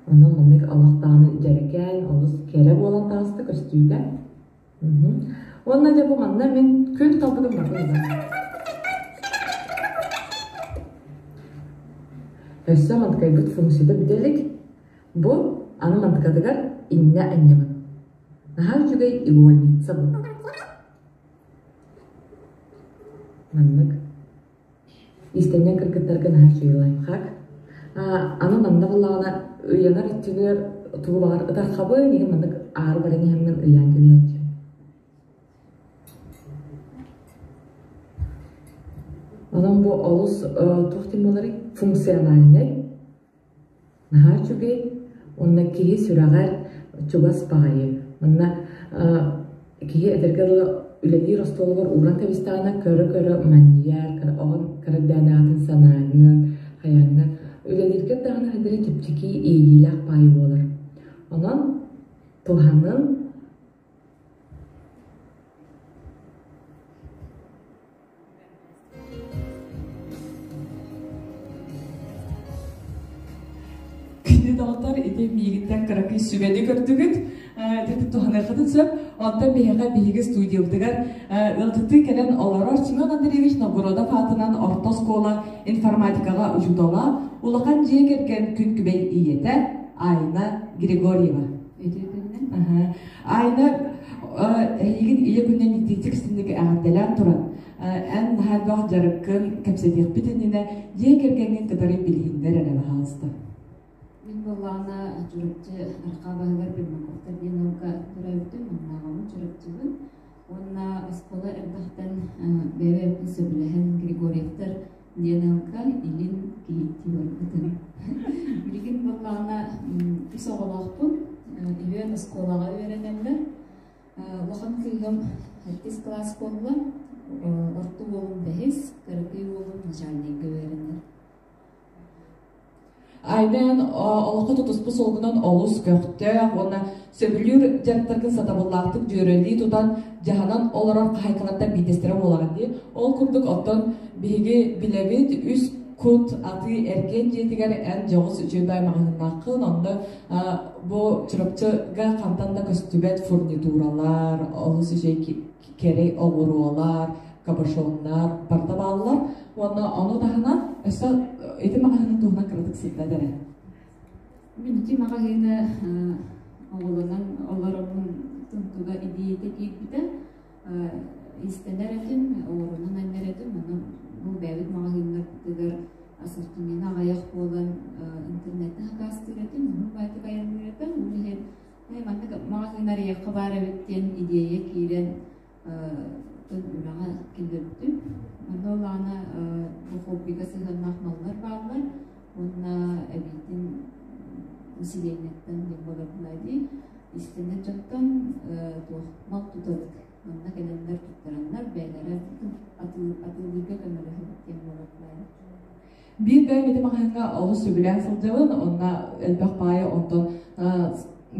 Онон маннык олох даҕаны дьэрэкээн, олус кэрэ буолан таҕыста көстүүтэ. Уонна дьэ бу манна мин күн талбытым барытын ылар. Өссө мантыкайбыт функцията бүтэ илик. Бу аны мантыкатыгар иннэ анньабын. Наһаа үчүгэй игольница бу. Маннык. Иистэнньэҥ кыргыттарга наһаа үчүгэй лайфхак. Аны манна буоллаҕына ыйанар өттүгэр тугу баҕар ытархабын, иһин маннык аары баран иһэммин ыйаан кэбиһээччи. Онон бу олус туох диэн буоларый? Функциональнай. Наһаа үчүгэй уонна киһи сүрэҕэр чугас баҕайы. Манна киһи этэргэ дылы үлэлиир остуолугар ууран кэбистэҕинэ көрө-көрө манньыйар, оҕон кыра дээнэҕитин санааҥҥын, хайаҥҥын үлэлииргэр даҕаны эдэрэ чэпчэки иэйиилээх баайы буолар. Онон туһаныҥ. Күндү доҕоттор, ити миигиттэн кыракый сүбэни көрдүгүт. Ити туһаныаххытын сөп. Онтон биһиэхэ биһиги студиябытыгар ыалдьыттыы кэлэн олорор Семен Андреевич Новгородов аатынан орто оскуола информатикаҕа учуутала, улахан дьиэ кэргэн күн күбэй ийэтэ Айна Григорьева. Айна эйигин ийэ күнүнэн итиитик истинник эҕэрдэлээн туран, эн наһаа элбэх дьарыккын кэпсэтиэхпит иннинэ дьиэ кэргэҥҥин кытары билиһиннэр эрэ баһаалыста. Мин буоллаҕына Чурапчы Архаа баһыгар Пермаковтар диэн ыалга төрөөбүтүм, маннааҕыбын Чурапчыбын. Уонна оскуола элбэхтэн бэйэ-бэйэбитин сөбүлэһэн Григорьевтар диэн ыалга илин кийииттии барбытым. Билигин буоллаҕына үс оҕолоохпун, үһүөн оскуолаҕа үөрэнэллэр. Улахан кыыһым сэттис кылаас буолла, орто уолум бэһис, кыра Айна эн олоххо тутуспут суолгунан олус көхтөөх уонна сөбүлүүр дьарыктаргын сатабыллаахтык дьүөрэлии тутан, дьаһанан олорор хаһаайкалартан биирдэстэрэ буолаҕын дии. Ол курдук оттон биһиги билэбит үс кут атыы эргиэн дьиэтигэр эн дьоҕус үчүгэй баай маҕаһыыннааххын, онно бу Чурапчыга хантан да көстүбэт фурнитуралар, олус үчүгэй кэрэ оҕуруолар, кабошоннар барыта бааллар. Уонна ону таһынан өссө ити маҕаһыынын туһунан кыратык сырдат эрэ. Мин ити маҕаһыыны оҕолонон олороммун тунтуга идиэйэтэ киирбитэ. Истэнэр этим, оҕуруонан анньар этим. Онон бу бэйэбит маҕаһыыннарбытыгар ассортимент аҕыйах буолан интернеттэн сакаастыыр этим, ону баайтык айанныыр этим. Ол иһин маннык маҕаһыын арыйыахха баар эбит диэн идиэйэ киирэн үлэҕэ киллэрбитим. Онно улаана бу хоббига сыһыаннаах маллар бааллар уонна эбиитин населениеттан диэн буолар дии истэнэр дьонтон туох мал тутабыт манна кэлэннэр туттараннар бэйэлэрэ атыылыырга көмөлөһөбүт диэн буолар. Биир бэйэм ити маҕаһыыҥҥа олус сөбүлээн сылдьабын, онно элбэх баайы онтон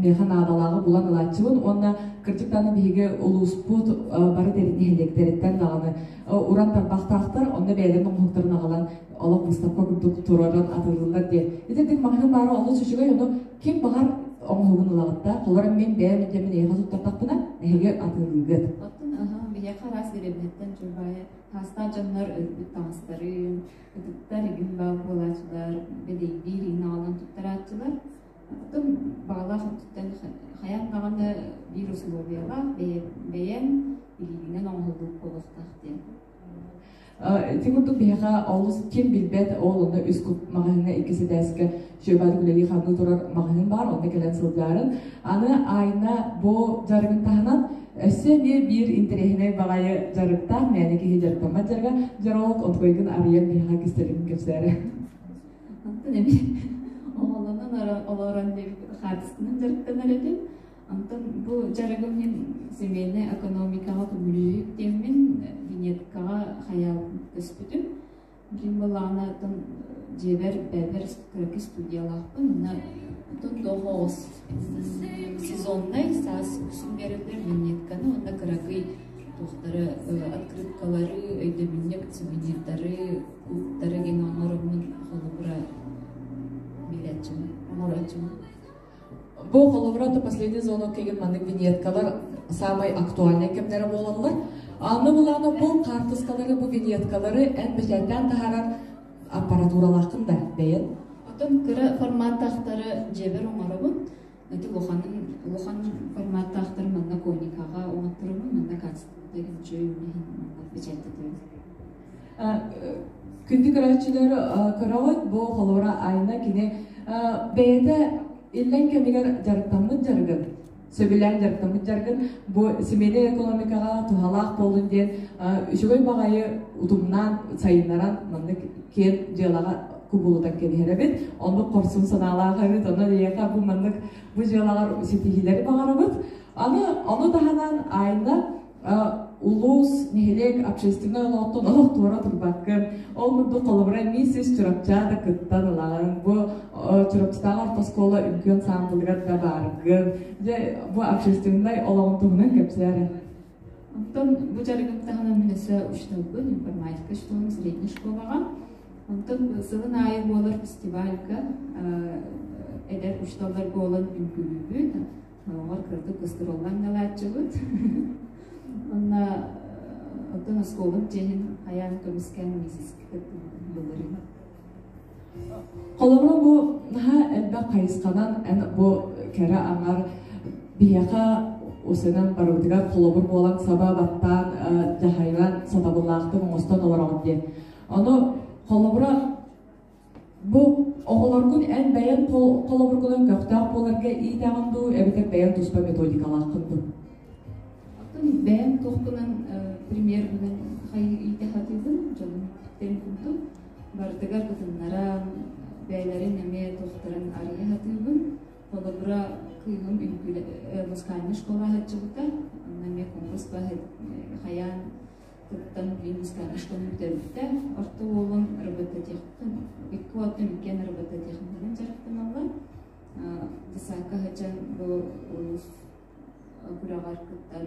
миэхэ наадалааҕы булан ылааччыбын уонна кырдьык даҕаны биһиги улууспут бары нэһилиэктэриттэн даҕаны уран тарбахтаахтар, онно бэйэлэрин оҥоһуктарын аҕалан олох выставка курдук туруоран атыылыыллар диэн. Итинник маҕаһыын баара олус үчүгэй, ону ким баҕар оҥоһугун ылаҕыт да, холобура мин бэйэм илдьэммин эйиэхэ туттардахпына, эһиги атыылыыгыт. Оттон биһиэхэ араас дэриэбинэттэн чурбаайы Таастаах дьоннор өлбүт таҥастарын, ытыктар игин баал буолааччылар, бэдэйдиир игин аҕалан туттарааччылар. Оттон баҕалаах өттүттэн хайаан даҕаны биир усулуобуйалаах бэйэм илиигинэн оҥоһуллубут буолуохтаах диэн. Ити курдук биһиэхэ олус ким билбэт ол онно үс кут маҕаһыыҥҥа иккис этээскэ Сүөбаатык үлэлии хамныы турар маҕаһыын баар, онно кэлэн сылдьаарын. Аны Айна бу дьарыгын таһынан өссө эмиэ биир интэриэһинэй баҕайы дьарыктаах, мээнэ киһи дьарыктаммат дьарыга, дьарык отгойгун арыйан биһиэхэ кистэлэҥин кэпсээрэ. Онтон эмиэ оҕолонон олорон хаартысканан дьарыктанар этим. Онтон бу дьарыгым мин семейнай экономикаҕа көмүлүүк диэммин винеткаҕа хайаал көспүтүм. Билим былаана оттон дьиэбэр бэйэбэр кыракый студиялаахпын. Онно оттон туох оҕус сезоннай саас үксүн биэрэллэр виньетканы уонна кыракый туохтары открыткалары, өйдөбүнньүк сувенирдары, кубтары гин оҥороммун холобура биэрээччибин, оҥорооччубун. Бу холобура то последний звонок кигин маннык виньеткалар самай актуальнай кэмнэрэ буолаллар. Аны булаана бу хаартыскалары, бу виньеткалары эн бэчээттээн таһаарар аппаратуралааххын да бэйэн? Оттон кыра форматтаахтары дьиэбэр оҥоробун. Ити улахан улахан форматтаахтары манна коникаҕа оҥотторобун, манна качествота үчүгэй иһин манна бэчээттэтэбин. Күндү көрөөччүлэр көрөҕүт, бу холобура Айна кини бэйэтэ иллэҥ кэмигэр дьарыктаммыт дьарыгын, сөбүлээн дьарыктаммыт дьарыгын бу семейнай экономикаҕа туһалаах буоллун диэн үчүгэй баҕайы утумнаан сайыннаран маннык киэн дьыалаҕа кубулутан кэбиһэр эбит. Оннук хорсун санаалаах эбит. Онон эйиэхэ бу маннык бу дьыалаҕар ситиһиилэри баҕарабыт. Аны ону таһынан Айна улуус, нэһилиэк общественнай олоҕуттан олох туора турбаккын. Ол курдук холобура миссис Чурапчаада кыттан ылаҕын. Бу Чурапчытааҕы орто оскуола үҥкүү ансаамбылыгар да бааргын. Дьэ, бу общественнай олоҕун туһунан кэпсээ эрэ. Онтон бу дьарыгым таһынан мин өссө учууталбын, информатика учууталым средней школаҕа. Онтон сылын аайы буолар фестивальга эдэр учууталлар буолан үҥкүүлүүбүт. Оҕолор кыратык гастроллаан галааччыбыт. Онно оттон оскуолам чиэһин хайаан көмүскээн миссискэ кыттыбытым былырыын. Холобура бу наһаа элбэх хайысханан эн бу кэрэ аҥар биһиэхэ усунан барыбытыгар холобур буолан саба баттаан дьаһайан сатабыллаахтык оҥостон олороҕун диэн. Ону холобура Бу оҕолоргун эн бэйэҥ холобургунан көхтөөх буоларга иитэҕин дуу, эбэтэр бэйэҥ туспа методикалааххын дуу? Оттон бэйэм туохпунан примербынан хайыы иитэ сатыыбын, дьонум ииппиттэрин курдук. Барытыгар кытыннаран, бэйэлэрин эмиэ туохтарын арыйа сатыыбын. Холобура, кыыһым үҥкүү музыкальнай школа сылдьыбыта, онно эмиэ конкурс хайаан кыттан Вильнюстааҕы школаны бүтэрбитэ. Орто уолум робототехникан, икки уолтан иккиэн робототехниканан дьарыктаналлар. Десакка сылдьан бу улуус күрэҕэр кыттан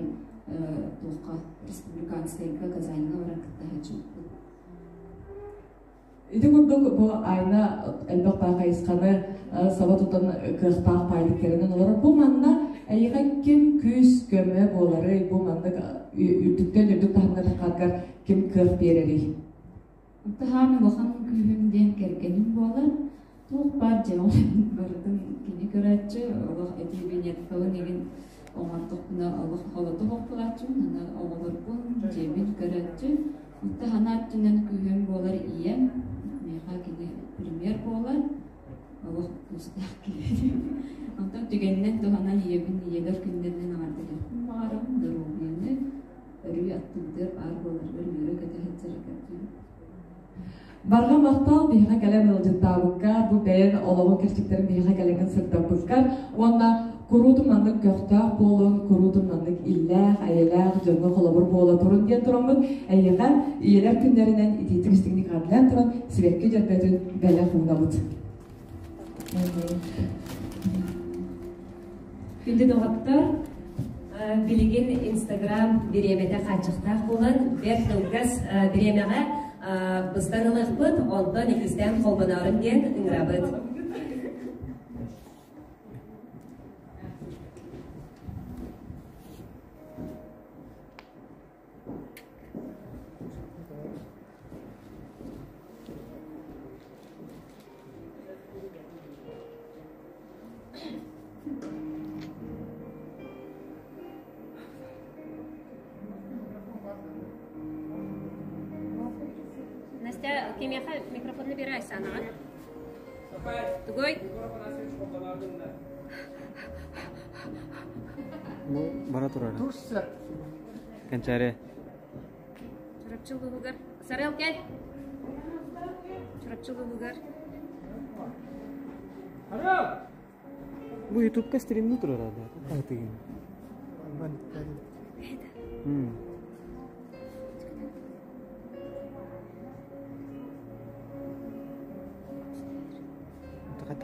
туохха республиканскайга Казаньҥа баран кытта сылдьыбыппыт. Ити курдук бу Айна элбэх баа хайысханы саба тутан кыахтаах паайдыктарынан олорор. Бу манна эйиэхэ ким күүс көмө буоларый, бу маннык үрдүктэн үрдүк таһымҥа таххаргар ким кыах биэрэрий? Таһаан улахан күүһүм диэн кэргэним буолар. Туох баар дьиэҕин барытын кини көрөөччү, олох этии винеткабын игин оҥордохпуна олох холоту хоппулааччыбын, аны оҕолорбун, дьиэбин көрөөччү. Таһана өттүнэн күүһүм буолар ийэм, миэхэ кини пример буолар, олох күүстээх киһи. Онтон түгэнинэн туһанан ийэбин ийэлэр күннэринэн аҥардыһыахпын баҕарабын, доруобуйаны өрүү аттыбытыгар баар буоларыгар үөрэ-көтө сылдьарыгар Барҕа махтал биһиэхэ кэлэн ыалдьыттаабыккар, бу бэйэн олоҕун кэрчиктэрин биһиэхэ кэлэҥҥин сырдаппыккар уонна куруутун маннык көхтөөх буолун, куруутун маннык иллээх, эйэлээх дьоҥҥо холобур буола турун диэн тураммыт, эйиэхэ ийэлэр күннэринэн итиитик истиҥник эҕэрдэлээн туран сибэкки дьөрбөтүн бэлэх уунабыт. Күндү доҕоттор, билигин Инстаграм бириэмэтэ хааччахтаах буолан, бэрт кылгас бириэмэҕэ быстан ылыахпыт, онтон иккистээн холбоноорун диэн ыҥырабыт. Настя, кимиэхэ микрофонну биэрэ Айсанаҕа? Тугуй? Ну, бара турар. Кэнчээри. Чурапчы улууһугар. Сарыал кэл. Чурапчы улууһугар. Бу ютубка стримни турар ада. Атыгын. Так.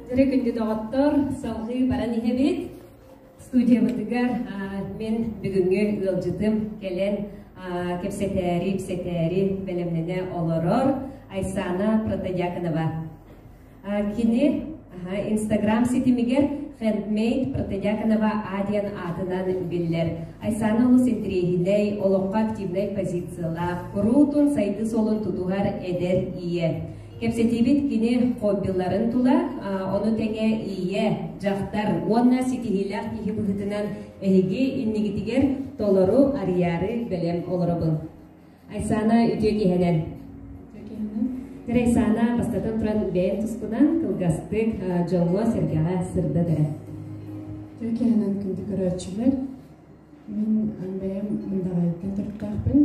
Дьэрэ күндү доҕоттор, салҕыы баран иһэбит. Студиябытыгар мин бүгүҥҥү ыалдьытым кэлэн кэпсэтээри, ипсэтээри бэлэмнэнэ олорор Айсана Протодьяконова. Кини Инстаграм ситимигэр Handmade Протодьяконова А диэн аатынан биллэр. Айсана олус интэриэһинэй, олоххо активнай позициялаах, куруутун сайдыы суолун тутуһар эдэр ийэ. Кэпсэтиибит кини хоббиларын тула, ону тэҥэ ийэ, дьахтар уонна ситиһиилээх киһи быһыытынан эһиги иннигитигэр толору арыйаары бэлэм олоробун. Айсана үтүө киһинэн. Айсана бастатан туран бэйэн тускунан кылгастык дьоҥҥо-сэргэҕэ сырдат эрэ. Үтүө киһинэн күндү көрөөччүлэр, мин бэйэм Мындаҕайыттан төрүттээхпин.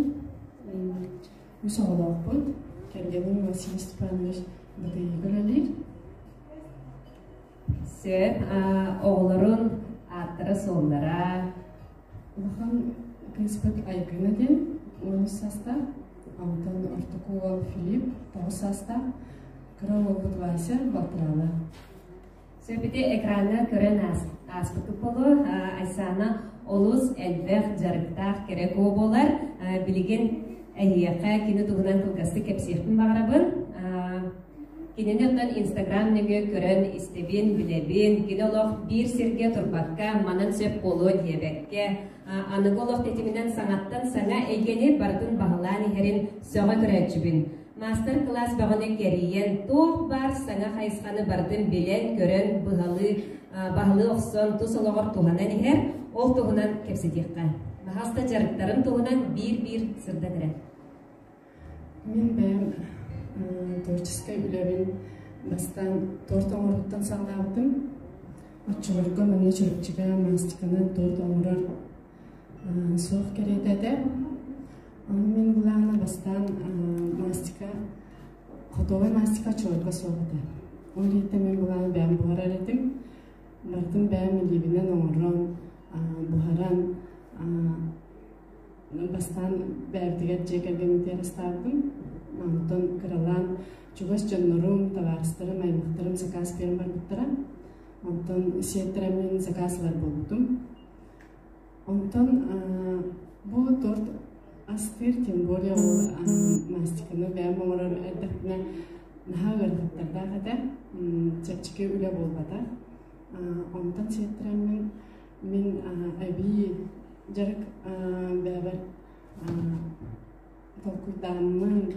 Үс оҕолоохпут. Кэргэним Василий Степанович БТИ-га үлэлиир. Сөп. Оҕолорун ааттара-суоллара? Улахан кыыспыт Айгына диэн 13 саастаах, онтон ортоку уол Филипп 9 саастаах, кыра уолбут Вася балтыраала. Сөп ити экраҥҥа көрөн ааспыккыт буолуо. Айсана олус элбэх дьарыктаах кэрэ куо буолар. Билигин эһиэхэ кини туһунан кылгастык кэпсиэхпин баҕарабын. Кинини оттон Инстаграм нөҥүө көрөн истэбин, билэбин. Кини олох биир сиргэ турбакка, манан сөп буолуо диэбэккэ, аныгы олох тэтиминэн саҥаттан саҥа эйгэни барытын баһылаан иһэрин сөҕө көрөөччүбүн. Маастар-кылаас бөҕөнү кэрийэн, туох баар саҥа хайысханы барытын билэн-көрөн, быһалыы, баһылыы охсон, тус олоҕор туһанан иһэр, ол туһунан кэпсэтиэххэ. Баһаалыста дьарыктарын туһунан биир-биир сырдат эрэ. Мин бэйэм творческай үлэбин бастаан торт оҥоруттан саҕалаабытым. Оччолорго манна Чурапчыга мастиканан торт оҥорор суох кэриэтэ этэ. Ону мин былаана бастаан мастика, готовай мастика оччолорго суох этэ. Ол иһиттэн мин былааны бэйэм буһарар этим. Барытын бэйэм илиибинэн оҥорон, буһаран, Бастаан бэйэбитигэр дьиэ кэргэммитигэр астаабытым. Онтон кыралаан чугас дьоннорум, табаарыстарым, аймахтарым заказ биэрэн барбыттара. Онтон сиэттэрэммин заказ ылар буолбутум. Онтон бу торт астыыр, тем более ол мастиканы бэйэм оҥорор эрдэхпинэ наһаа ыарахаттардаах этэ. Чэпчэки үлэ буолбатах. Онтон сиэттэрэммин мин эбии дьарык бэйэбэр толкуйдааммын,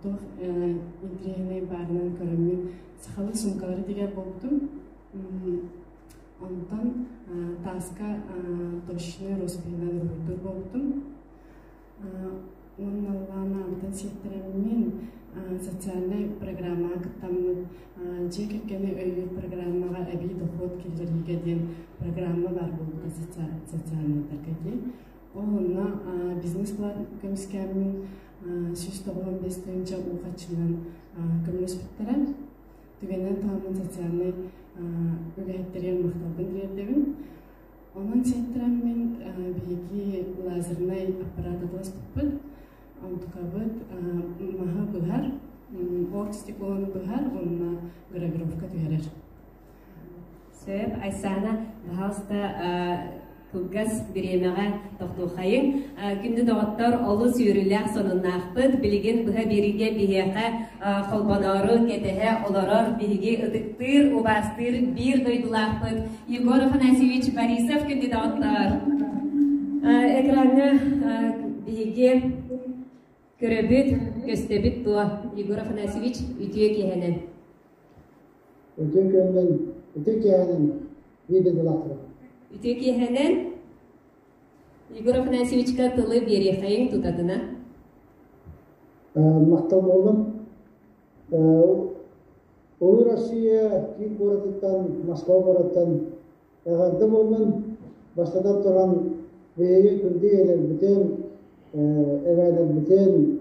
туох интэриэһинэй баарынан көрөммүн сахалыы суумкалары тигэр буолбутум. Онтон тааска точечнай роспиһынан уруһуйдуур буолбутум. Уонна Лана онтон сиэттэрэммин социальнай программаҕа кыттаммыт дьиэ кэргэни өйүүр программаҕа эбии дохуот киллэриигэ диэн программа баар буолбута социальнайдарга дии. Ол онно бизнес-план көмүскээммин 195 тыһыынча уу харчынан көмөлөспүттэрэ. Түгэнинэн туһаммын социальнай үлэһиттэригэр махталбын тириэрдэбин. Онон сиэттэрэммин биһиги лазернай аппарат атыласпыппыт. Онтукабыт маһы быһар, оргстеклону быһар уонна гравировка түһэрэр. Сөп, Айсана, пожалуйста, кылгас бириэмэҕэ тохтуохайыҥ. Күндү доҕоттор, олус үөрүүлээх сонуннаахпыт. Билигин быһа биэриигэ биһиэхэ холбоноору кэтэһэ олорор биһиги ытыктыыр, убаастыыр биир дойдулаахпыт Егор Афанасьевич Борисов күндү доҕоттор. Экраҥҥа биһиги көрөбүт, көстөбүт дуо? Егор Афанасьевич үтүө киэһэнэн. Үтүө күөннэн, үтүө киэһэнэн биир дойдулаахтара. Үтүө киэһэнэн Егор Афанасьевичка тылы биэриэхэйиҥ тутатына. Махтал буоллун. Улуу Россия киин куоратыттан, Москва куораттан эҕэрдэ буоллун. Бастатан туран, биһиги күндү ийэлэрбитин, эбээлэрбитин,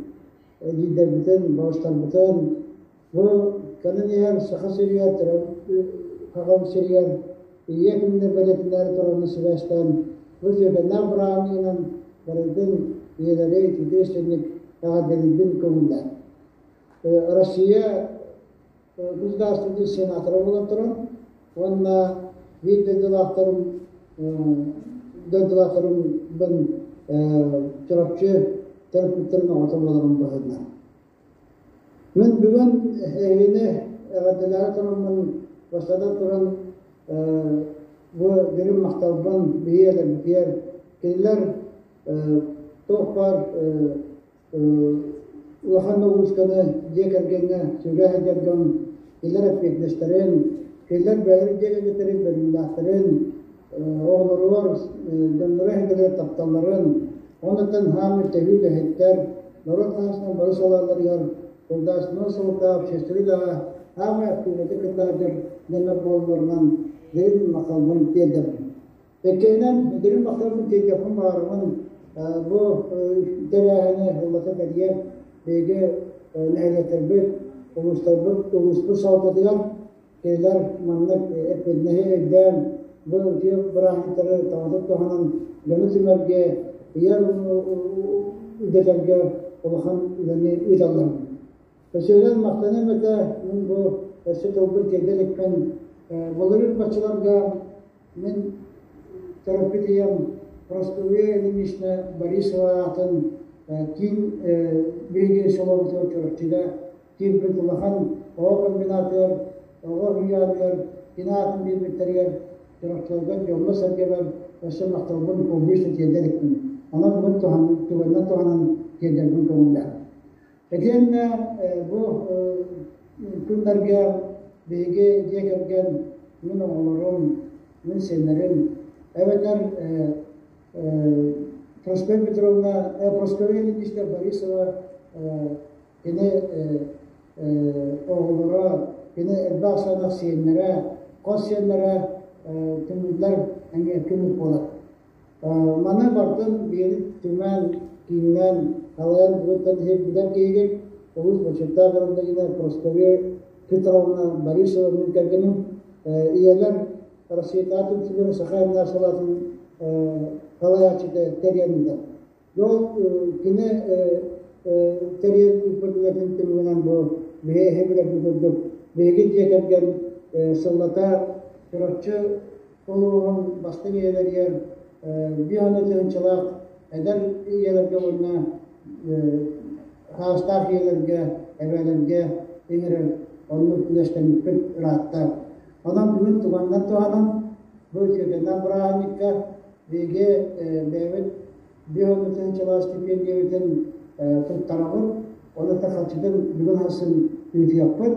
эдьиийдэрбитин, балыстарбытын Бу кэлин иһэр Саха сиригэр Сахам сиригэр Ийэ күнүнэн бэлиэтинээри турарын сибээстээн бу үтүөкэннээх бырааһынньыгынан барытын ийэлэри ититии истиҥник эҕэрдэлиирбин көҥүллээн. Россия государственный сенатора буолан туран уонна биир дойдулаахтарым дойдулаахтарымбын Чурапчы төрөппүттэрин оҕото буоларым быһыытынан. Мин бүгүн эһигини эҕэрдэлээри тураммын, бастатан туран, Бу дириҥ махталбын биһиэлэрбитигэр кинилэр туох баар улахан ноҕуруусканы дьиэ кэргэҥҥэ сүгэ сылдьар дьон кинилэр эппиэтинэстэрин, кинилэр бэйэлэрин дьиэ кэргэттэрин бэриниилээхтэрин, оҕолоругар, дьонноро эһэлэригэр тапталларын, оннуттан хааммыт төһүү үлэһиттэр, норуот хаһаайыстыбатын бары салааларыгар государственнай суолтаах общественнай үлэҕэ саамай активнайдык кытта сылдьар дьоннор буолалларынан дириҥ махталбын тиэрдэбин. Иккиһинэн, дириҥ махталбын тиэрдиэхпин баҕарабын бу тэрээһини ыллата тэрийэр биһиги нэһилиэктэрбит, улуустарбыт, улууспут салалтатыгар кинилэр маннык эппиэтинэһи өйдөөн, бу үтүө бырааһынньыктары таҥатык туһанан дьону түмэргэ, ийэ үрдэтэргэ улахан үлэни ыыталлар. Өсүөнэн махтаныам этэ, мин бу өссө тылбын тиэрдэ иликпин. Былырыын баччаларга мин төрөппүт ийэм Прасковья Ильинична Борисова аатын киин биһиги селобутугар Чурапчыга киирбит улахан оҕо комбинатыгар, оҕо уһуйааныгар кини аатын биэрбиттэригэр Чурапчыларга дьоҥҥо-сэргэбэр өссө махталбын публично тиэрдэ иликпин. Онон бүгүн түгэнинэн туһанан тиэрдэрбин көҥүллээх. Итиэннэ бу күннэргэ биһиги дьиэ кэргэн мин оҕолорум, мин сиэннэрим эбэтэр Прасковья Петровна, Прасковья Ильинична Борисова кини оҕолоро, кини элбэх санах сиэннэрэ, хос сиэннэрэ түмүллэр эмиэ түмүк буолар. Маны барытын биэри түмэн, кииннээн, салайан бүгүттэн иһирдилэр киһигит, улуус бочуоттаах гражданина Прасковья Петровна Борисова мин кэргэним, ийэлэр Россиятааҕы түмсүүлэрин Саха Эмнээх салаатын салайааччыта тэрийэн ыытар. Ол кини тэрийэн ыыппыт үлэтин түмүгүнэн бу биһи эһи билэрбит курдук биһиги дьиэ кэргэн сыллата Чурапчы улууһун бастыҥ ийэлэригэр биир уонна тыһыынчалаах эдэр ийэлэргэ уонна хаастаах ийэлэргэ, эбээлэргэ иҥэрэр оннук үлэстэммиппит ыраатта. Онон бүгүн туганнан туһанан бу үтүөкэннээх бырааһынньыкка биһиги бэйэбит биир уонна тыһыынчалаах стипендиябытын туттарабыт, оны харчытын бүгүн харсын ыытыахпыт.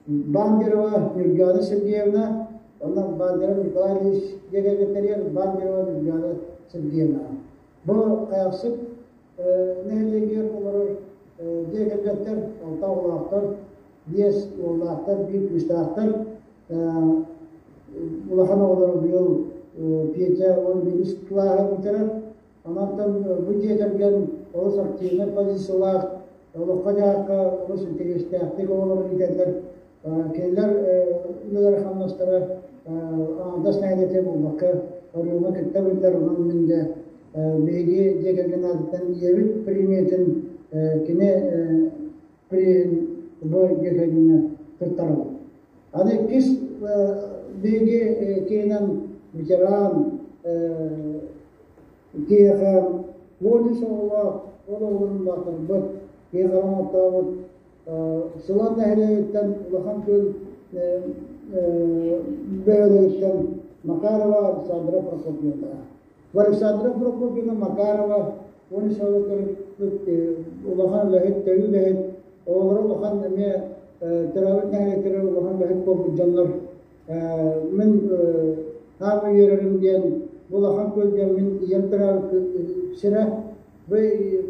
Бандерова Нюргана Сергеевна, онно Бандеров Николай Ильич диэн Бандерова Нюргана Сергеевна. Бу Хайахсыт нэһилиэгэр олорор дьиэ кэргэттэр, алта оҕолоохтор, биэс уоллаахтар, биир кыыстаахтар. Улахан оҕолоро быйыл Петя 11 кылааһы бүтэрэр. Онон бу дьиэ кэргэн олус активнай позициялаах, олоххо-дьаһахха олус интэриэстээхтик оҕолорун иитэллэр. Кинилэр үлэлэрэ-хамнастара аҥардас нэһилиэккэ буолбакка, оройуоҥҥа кытта биллэр. Онон мин дьэ биһиги дьиэ кэргэн аатыттан ийэбит премиятын кини приһин бу дьиэ кэргэҥҥэ туттарабыт. Аны иккис биһиги киһинэн ветеран Киһиэхэ 13 оҕолоох, ол оҕолорун улаатарбыт, киһи хара оҥортообут Сылан нэһилиэгиттэн Улахан Күөл бөһүөлэгиттэн Макарова Александра Прокопьевна. Александра Прокопьевна Макарова 13 оҕо төрөппүт улахан үлэһит, төрүү үлэһит, оҕолоро улахан эмиэ төрөөбүт нэһилиэктэрэ улахан үлэһит буолбут дьоннор. Мин хаама үөрэрим диэн бу улахан күөл диэн мин ийэм төрөөбүт сирэ. Бу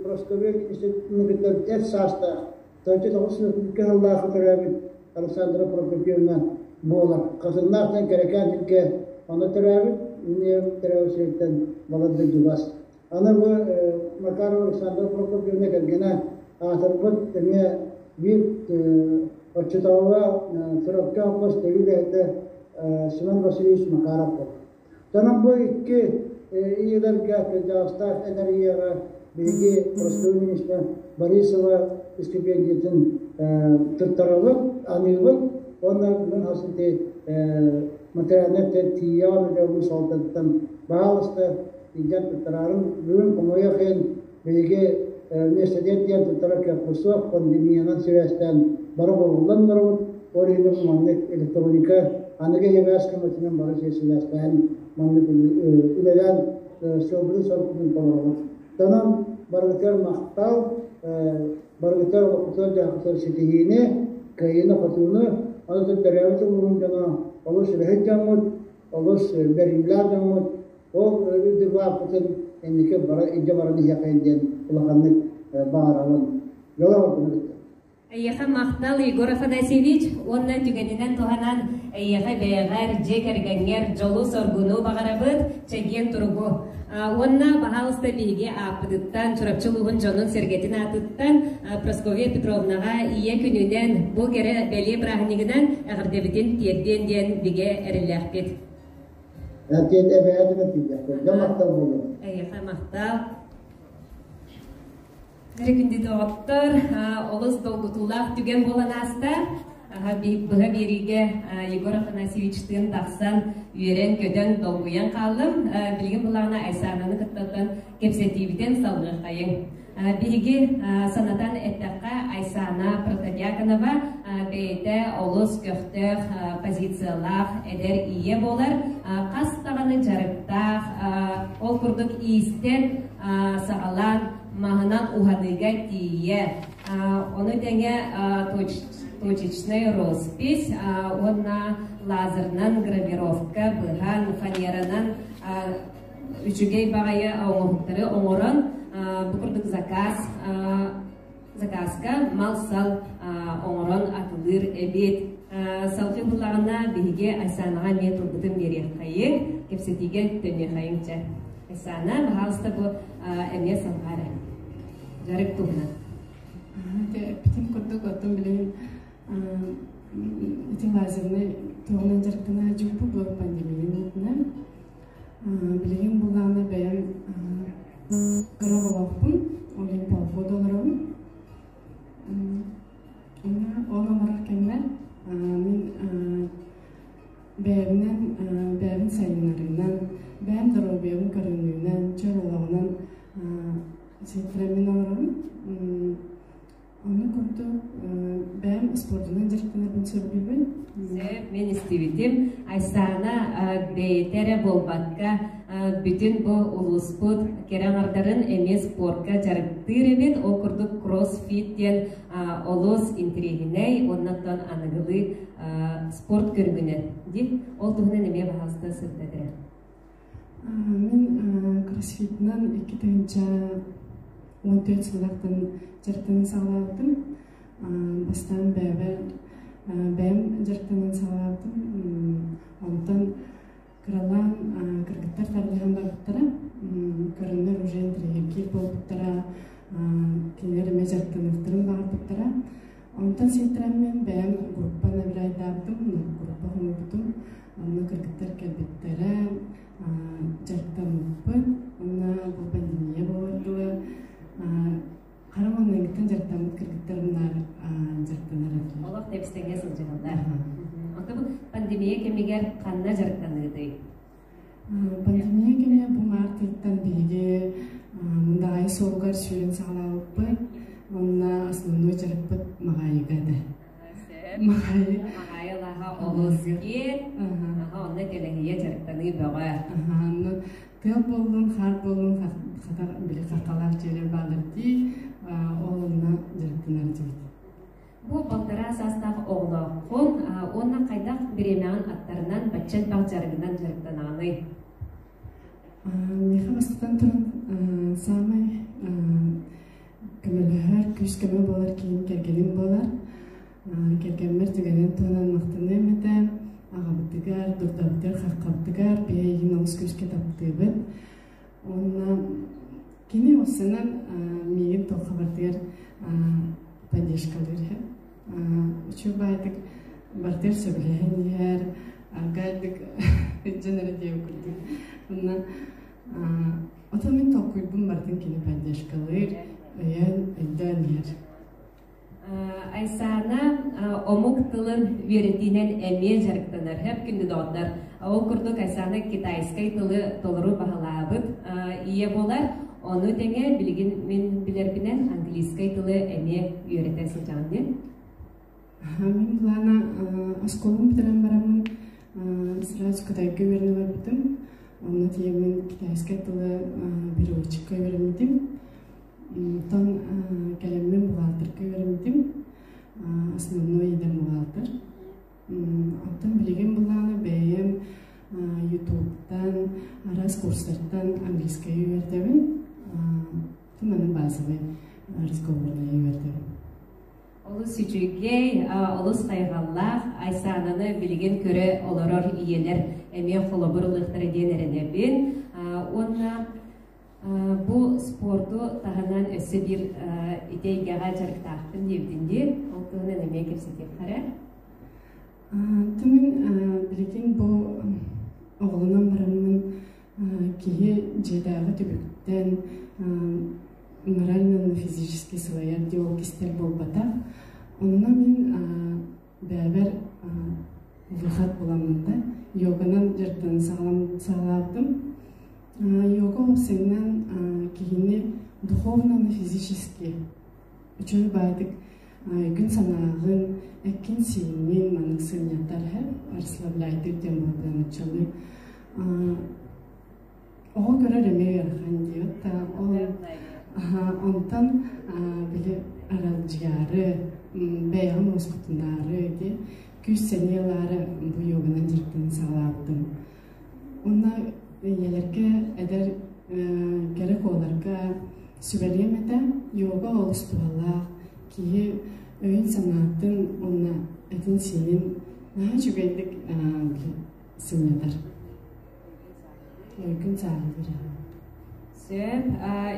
Прасковья институтун эт саастаах, 1942 сыллаахха төрөөбүт Александра Прокопьевна буолар. Хатыннаах диэн кэрэкээн сиргэ онно төрөөбүт, мин ийэм төрөөбүт сириттэн баларда дьугас. Аны бу Макарова Александра Прокопьевна кэргэнэ аатырбыт эмиэ биир оччотооҕуга Сорокка хос төрүү үлэһитэ Семен Васильевич Макаров буолар. Онон бу икки ийэлэргэ кырдьаҕастаах эдэр ийэҕэ биһиги Ростов министра Борисова стипендиятын туттарабыт, аныыбыт уонна бүгүн хас ити материальнай тиийэҕин үлэ салалтатыттан баһаалыста илдьэн туттараарым. Бүгүн хомойуох иһин биһиги миэстэтигэр тиийэн туттарар кыахпыт суох, пандемиянан сибээстээн бары бобуллан олоробут. Ол иһин маннык электроника Аныгы сибээс көмөтүнэн бары сибээстэһэн маннык үлэлээн сыалбытын-сорукпутун толоробут. Онон барыгытыгар махтал, барыгытыгар олохпутугар-дьаһахпытыгар ситиһиини, кыайыыны-хотууну, ону төрөөбүт улууһун дьоно олус үлэһит дьоммут, олус бэриниилээх дьоммут, ол үрдүк бааппытын инники бара илдьэ баран иһиэххэйин диэн улаханнык баҕарабын. Дьоло буоллун кытта. Эйиэхэ махтал, Егор Афанасьевич, уонна түгэнинэн туһанан эйиэхэ бэйэҕэр, дьиэ кэргэҥҥэр дьолу-соргуну баҕарабыт, чэгиэн туругу. Уонна, баһаалыста, биһиги ааппытыттан, Чурапчы улууһун дьонун-сэргэтин аатыттан Прасковья Петровнаҕа Ийэ күнүнэн, бу кэрэ бэлиэ бырааһынньыгынан эҕэрдэбитин тиэрдиэн диэн бигэ эрэллээхпит. Тиэт эбээтин тиийдэхпит. Дьэ махтал буолуо. Эйиэхэ махтал. Бары күндү доҕоттор, олус долгутуулаах түгэн буолан ааста. Быһа биэриигэ Егор Афанасьевичтыын тахсан үөрэн-көтөн, долгуйан хааллым. Билигин булаҕына Айсаананы кыттаттан кэпсэтиибитин салгыаххайыҥ. Биһиги санатан эттэххэ, Айсана Протодьяконова бэйэтэ олус көхтөөх позициялаах эдэр ийэ буолар. Хас даҕаны дьарыктаах, ол курдук иистэн саҕалаан маһынан уһаныыга тиийэ. Ону тэҥэ точечная роспись уонна лазерынан гравировка быһан, фанеранан үчүгэй баҕайы оҥоһуктары оҥорон бу курдук заказ заказка мал-сал оҥорон атылыыр эбит. Салгыы буллаҕына биһиги Айсаанаҕа эмиэ тылбытын биэриэххэйиҥ, кэпсэтиигэ төнүөххэйиҥ чэ. Айсаана, баһаалыста бу эмиэ салҕаа эрэ. Дьарык туһунан. Эппитим курдук, оттон билигин ити лазернай туһунан дьарыктана дьуппу бу пандемия иннинэ. Билигин буллаҕына бэйэм кыра оҕолоохпун, ол иһин полгода олоробун. Ол олорор кэммэр мин бэйэбинэн бэйэбин сайыннарыынан, бэйэм доруобуйабын көрүнүүнэн, чөл олоҕунан сиэттэрэммин олоробун. Ону курдук бэйэм спордунан дьарыктанарбын сөбүлүүбүн. Сөп, мин истибитим. Айсаана бэйэтэ эрэ буолбакка, бүтүн бу улууспут кэрэ аҥардарын эмиэ спорка дьарыктыыр эбит. Ол курдук кроссфит диэн олус интэриэһинэй уонна оттон аныгылыы спорт көрүҥүнэн дии. Ол туһунан эмиэ баһаалыста сырдат эрэ. Мин кроссфитынан 2014 сыллартан дьарыктанан саҕалаабытым. Бастаан бэйэбэр бэйэм дьарыктанан саҕалаабытым. Онтон кыралаан кыргыттар тардыһан барбыттара. Көрөннөр уже интэриэһиргиир буолбуттара. Кинилэр эмиэ дьарыктаныахтарын баҕарбыттара. Онтон сиэттэрэммин бэйэм группа набирайдаабытым, группа хомуйбутум. Онно кыргыттар кэлбиттэрэ, дьарыктаммыппыт. Онно бу пандемия буолар дылы хара маҥнайгыттан дьарыктаммыт кыргыттарымнаар дьарыктанар этилэр. Олох тэбистэҥҥэ сылдьыһаллар. Онто бу пандемия кэмигэр ханна дьарыктаныыдый? Пандемия кэмэ бу март ыйтан биһиги Мындаҕайы суолугар сүүрэн саҕалаабыппыт. Онно основной дьарыкпыт Маҕаайыга этэ. Маҕаайы. Маҕаайы алааһа олус киэҥ. Аха, онно кэлэһийэ дьарыктаныы бөҕө. Онно тыал буоллун, хаар буоллун, хатар били хаххалаах дьиэлэр бааллар дии. Ол онно дьарыктанар этибит. Бу балтараа саастаах оҕолооххун уонна хайдах бириэмэҕин аттарынан бачча элбэх дьарыгынан дьарыктанаҕыный? Миэхэ бастатан туран саамай көмөлөһөр, күүс-көмө буолар киһим кэргэним буолар. Кэргэммэр түгэнин туһунан махтаныам этэ. Аҕабытыгар, дурдабытыгар, хаххабытыгар биһиги олус күүскэ таптыыбыт. Уонна кини уопсайынан миигин туохха барытыгар поддержкалыыр иһэ. Үчүгэй баайдык барытыгар сөбүлэһэн иһэр, аргайдык дьон эрэ диэбит курдук. Онно отон мин толкуйбун барытын кини поддержкалыыр, өйөөн, өйдөөн иһэр. Айсаана омук тылын үөрэтиинэн эмиэ дьарыктанар. Хөп күндү доҕоттор. Ол курдук Айсаана китайскай тылы толору баһылаабыт ийэ буолар. Ону тэҥэ билигин мин билэрбинэн английскай тылы эмиэ үөрэтэ сылдьаҕын диэн. Мин плана оскуолабын бүтэрэн бараммын. Сразу Кытайга үөрэнэ барбытым. Онно тиийэммин китайскай тылы переводчикка үөрэммитим. Онтон кэлэммин бухгалтерга үөрэммитим. Основной идэм бухгалтер. Оттон билигин былааны бэйэм Ютубтан, араас курстартан английскайы үөрдэбин. Туманын базовый разговорная үөрдэбин. Олус үчүгэй, олус хайҕаллаах Айсаананы билигин көрө олорор ийэлэр эмиэ холобур ылыахтара диэн эрэнэбин. Уонна бу спорду таһынан өссө биир ити эйгэҕэ дьарыктаахпын диэбитин дии. Ол туһунан эмиэ кэпсэтиэххэ эрэ. Түмүн билигин бу оҕолонон бараммын киһи дьиэтээҕи түбүктэн морально физически сылайар дии ол кистэл буолбатах. Онно мин бэйэбэр выход буламмын да йоганан дьарыктанан саҕалаабытым. Йога уопсайынан киһини духовно физически үчүгэй баайдык күн санааҕын, эккин-сииҥҥин маннык сынньатар расслабляйдык диэн буолбутун Оҕо көрөр эмиэ ыарахан диэбит да ол онтон били аралдьыйаары, бэйэҕин уоскутунаары ити күүс-сэниэ ылаары бу йоганан дьарыктанан саҕалаабытым. Уонна ийэлэргэ, эдэр кэрэ куоларга сүбэлиэм этэ, йога олус туһалаах, киһи өйүн-санаатын уонна этин-сиинин наһаа үчүгэйдик сынньатар. Өйгүн сааһылыыр. Сөп.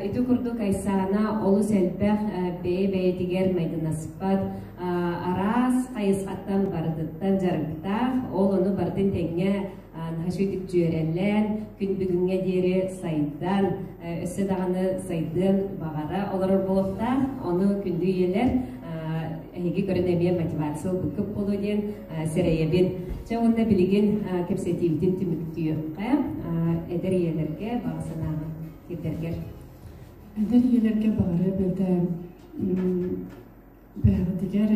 Ити курдук Айсаана олус элбэх бэйэ-бэйэтигэр майгынаспат араас хайысхаттан барытыттан дьарыктаах, ол ону барытын тэҥҥэ наһаа дьүөрэлээн, күн бүгүҥҥэ диэри сайдан, өссө даҕаны сайдыан баҕара олорор буолуохтаах. Ону күндү ийэлэр эһиги көрөн эмиэ мотивация ылбыккыт буолуо диэн сэрэйэбин. Чэ уонна билигин кэпсэтиибитин түмүктүөххэ эдэр ийэлэргэ баҕа санааҕын тиэрдэргэр. Эдэр ийэлэргэ баҕарыам этэ бэйэҕитигэр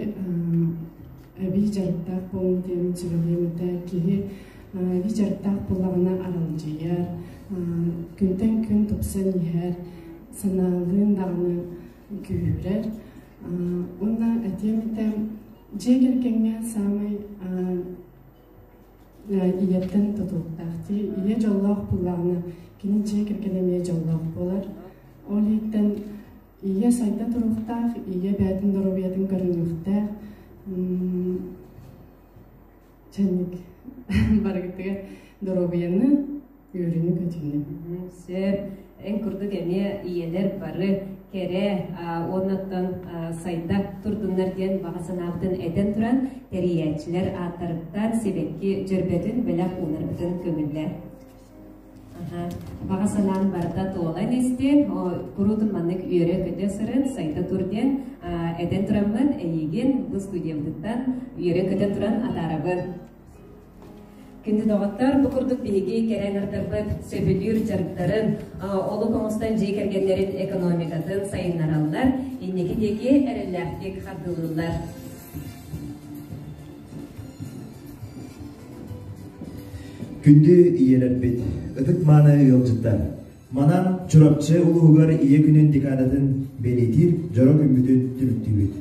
эбии дьарыктаах буолуҥ диэн сүбэлиэм этэ. Киһи эбии дьарыктаах буоллаҕына аралдьыйар, күнтэн күн тупсан иһэр, санаалыын даҕаны күүһүрэр. Уонна этиэм этэ, дьиэ кэргэҥҥэ саамай ийэттэн тутулуктаах дии. Ийэ дьоллоох буоллаҕына, кини дьиэ кэргэнэ эмиэ дьоллоох буолар. Ол иһиттэн ийэ сайда туруохтаах, ийэ бэйэтин доруобуйатын көрүнүөхтээх. Чэнник барыгытыгар доруобуйаны, үөрүүнү-көтүүнү. Сөп. Эн курдук эмиэ ийэлэр бары кэрэ уоннаттан сайда турдуннар диэн баҕа санаабытын этэн туран, тэрийээччилэр ааттарыттан сибэкки дьөрбөтүн бэлэх уунарбытын көҥүллээ. Баҕа санаан барыта туолан истин, куруутун маннык үөрэ-көтө сырын, сайда тур диэн этэн тураммын, эйигин бу студиябытыттан үөрэ-көтө туран атаарабын. Күндү доҕоттор, бу курдук биһиги кэрэ аҥардарбыт сөбүлүүр дьарыктарын, олук оҥостон дьиэ кэргэннэрин экономикатын сайыннараллар, инники диэки эрэллээхтик хардыылыыллар. Күндү ийэлэрбит, ытык-мааны ыалдьыттар! Манан Чурапчы улууһугар Ийэ күнүн декадатын бэлиэтиир дьоро күммүтүн түмүктүүбүт.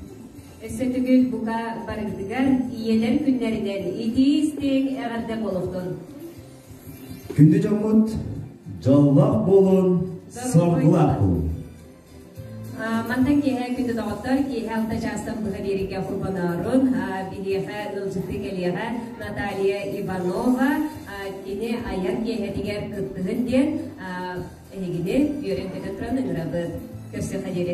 Өссө төгүл бука барыгытыгар ийэлэр күннэринэн итии-истиҥ эҕэрдэ буолуохтун! Күндү дьоммут, дьоллоох буолун, соргулаах буолун! Мантан киэһэ күндү доҕоттор, киэһэ алта чаастан быһа биэриигэ холбоноорун, биһиэхэ ыалдьыттыы кэлиэҕэ Наталья Иванова, кини айар киэһэтигэр кыттыһын диэн эһигини үөрэн-көтөн туран ыҥырабыт. Көрсүөххэ диэри.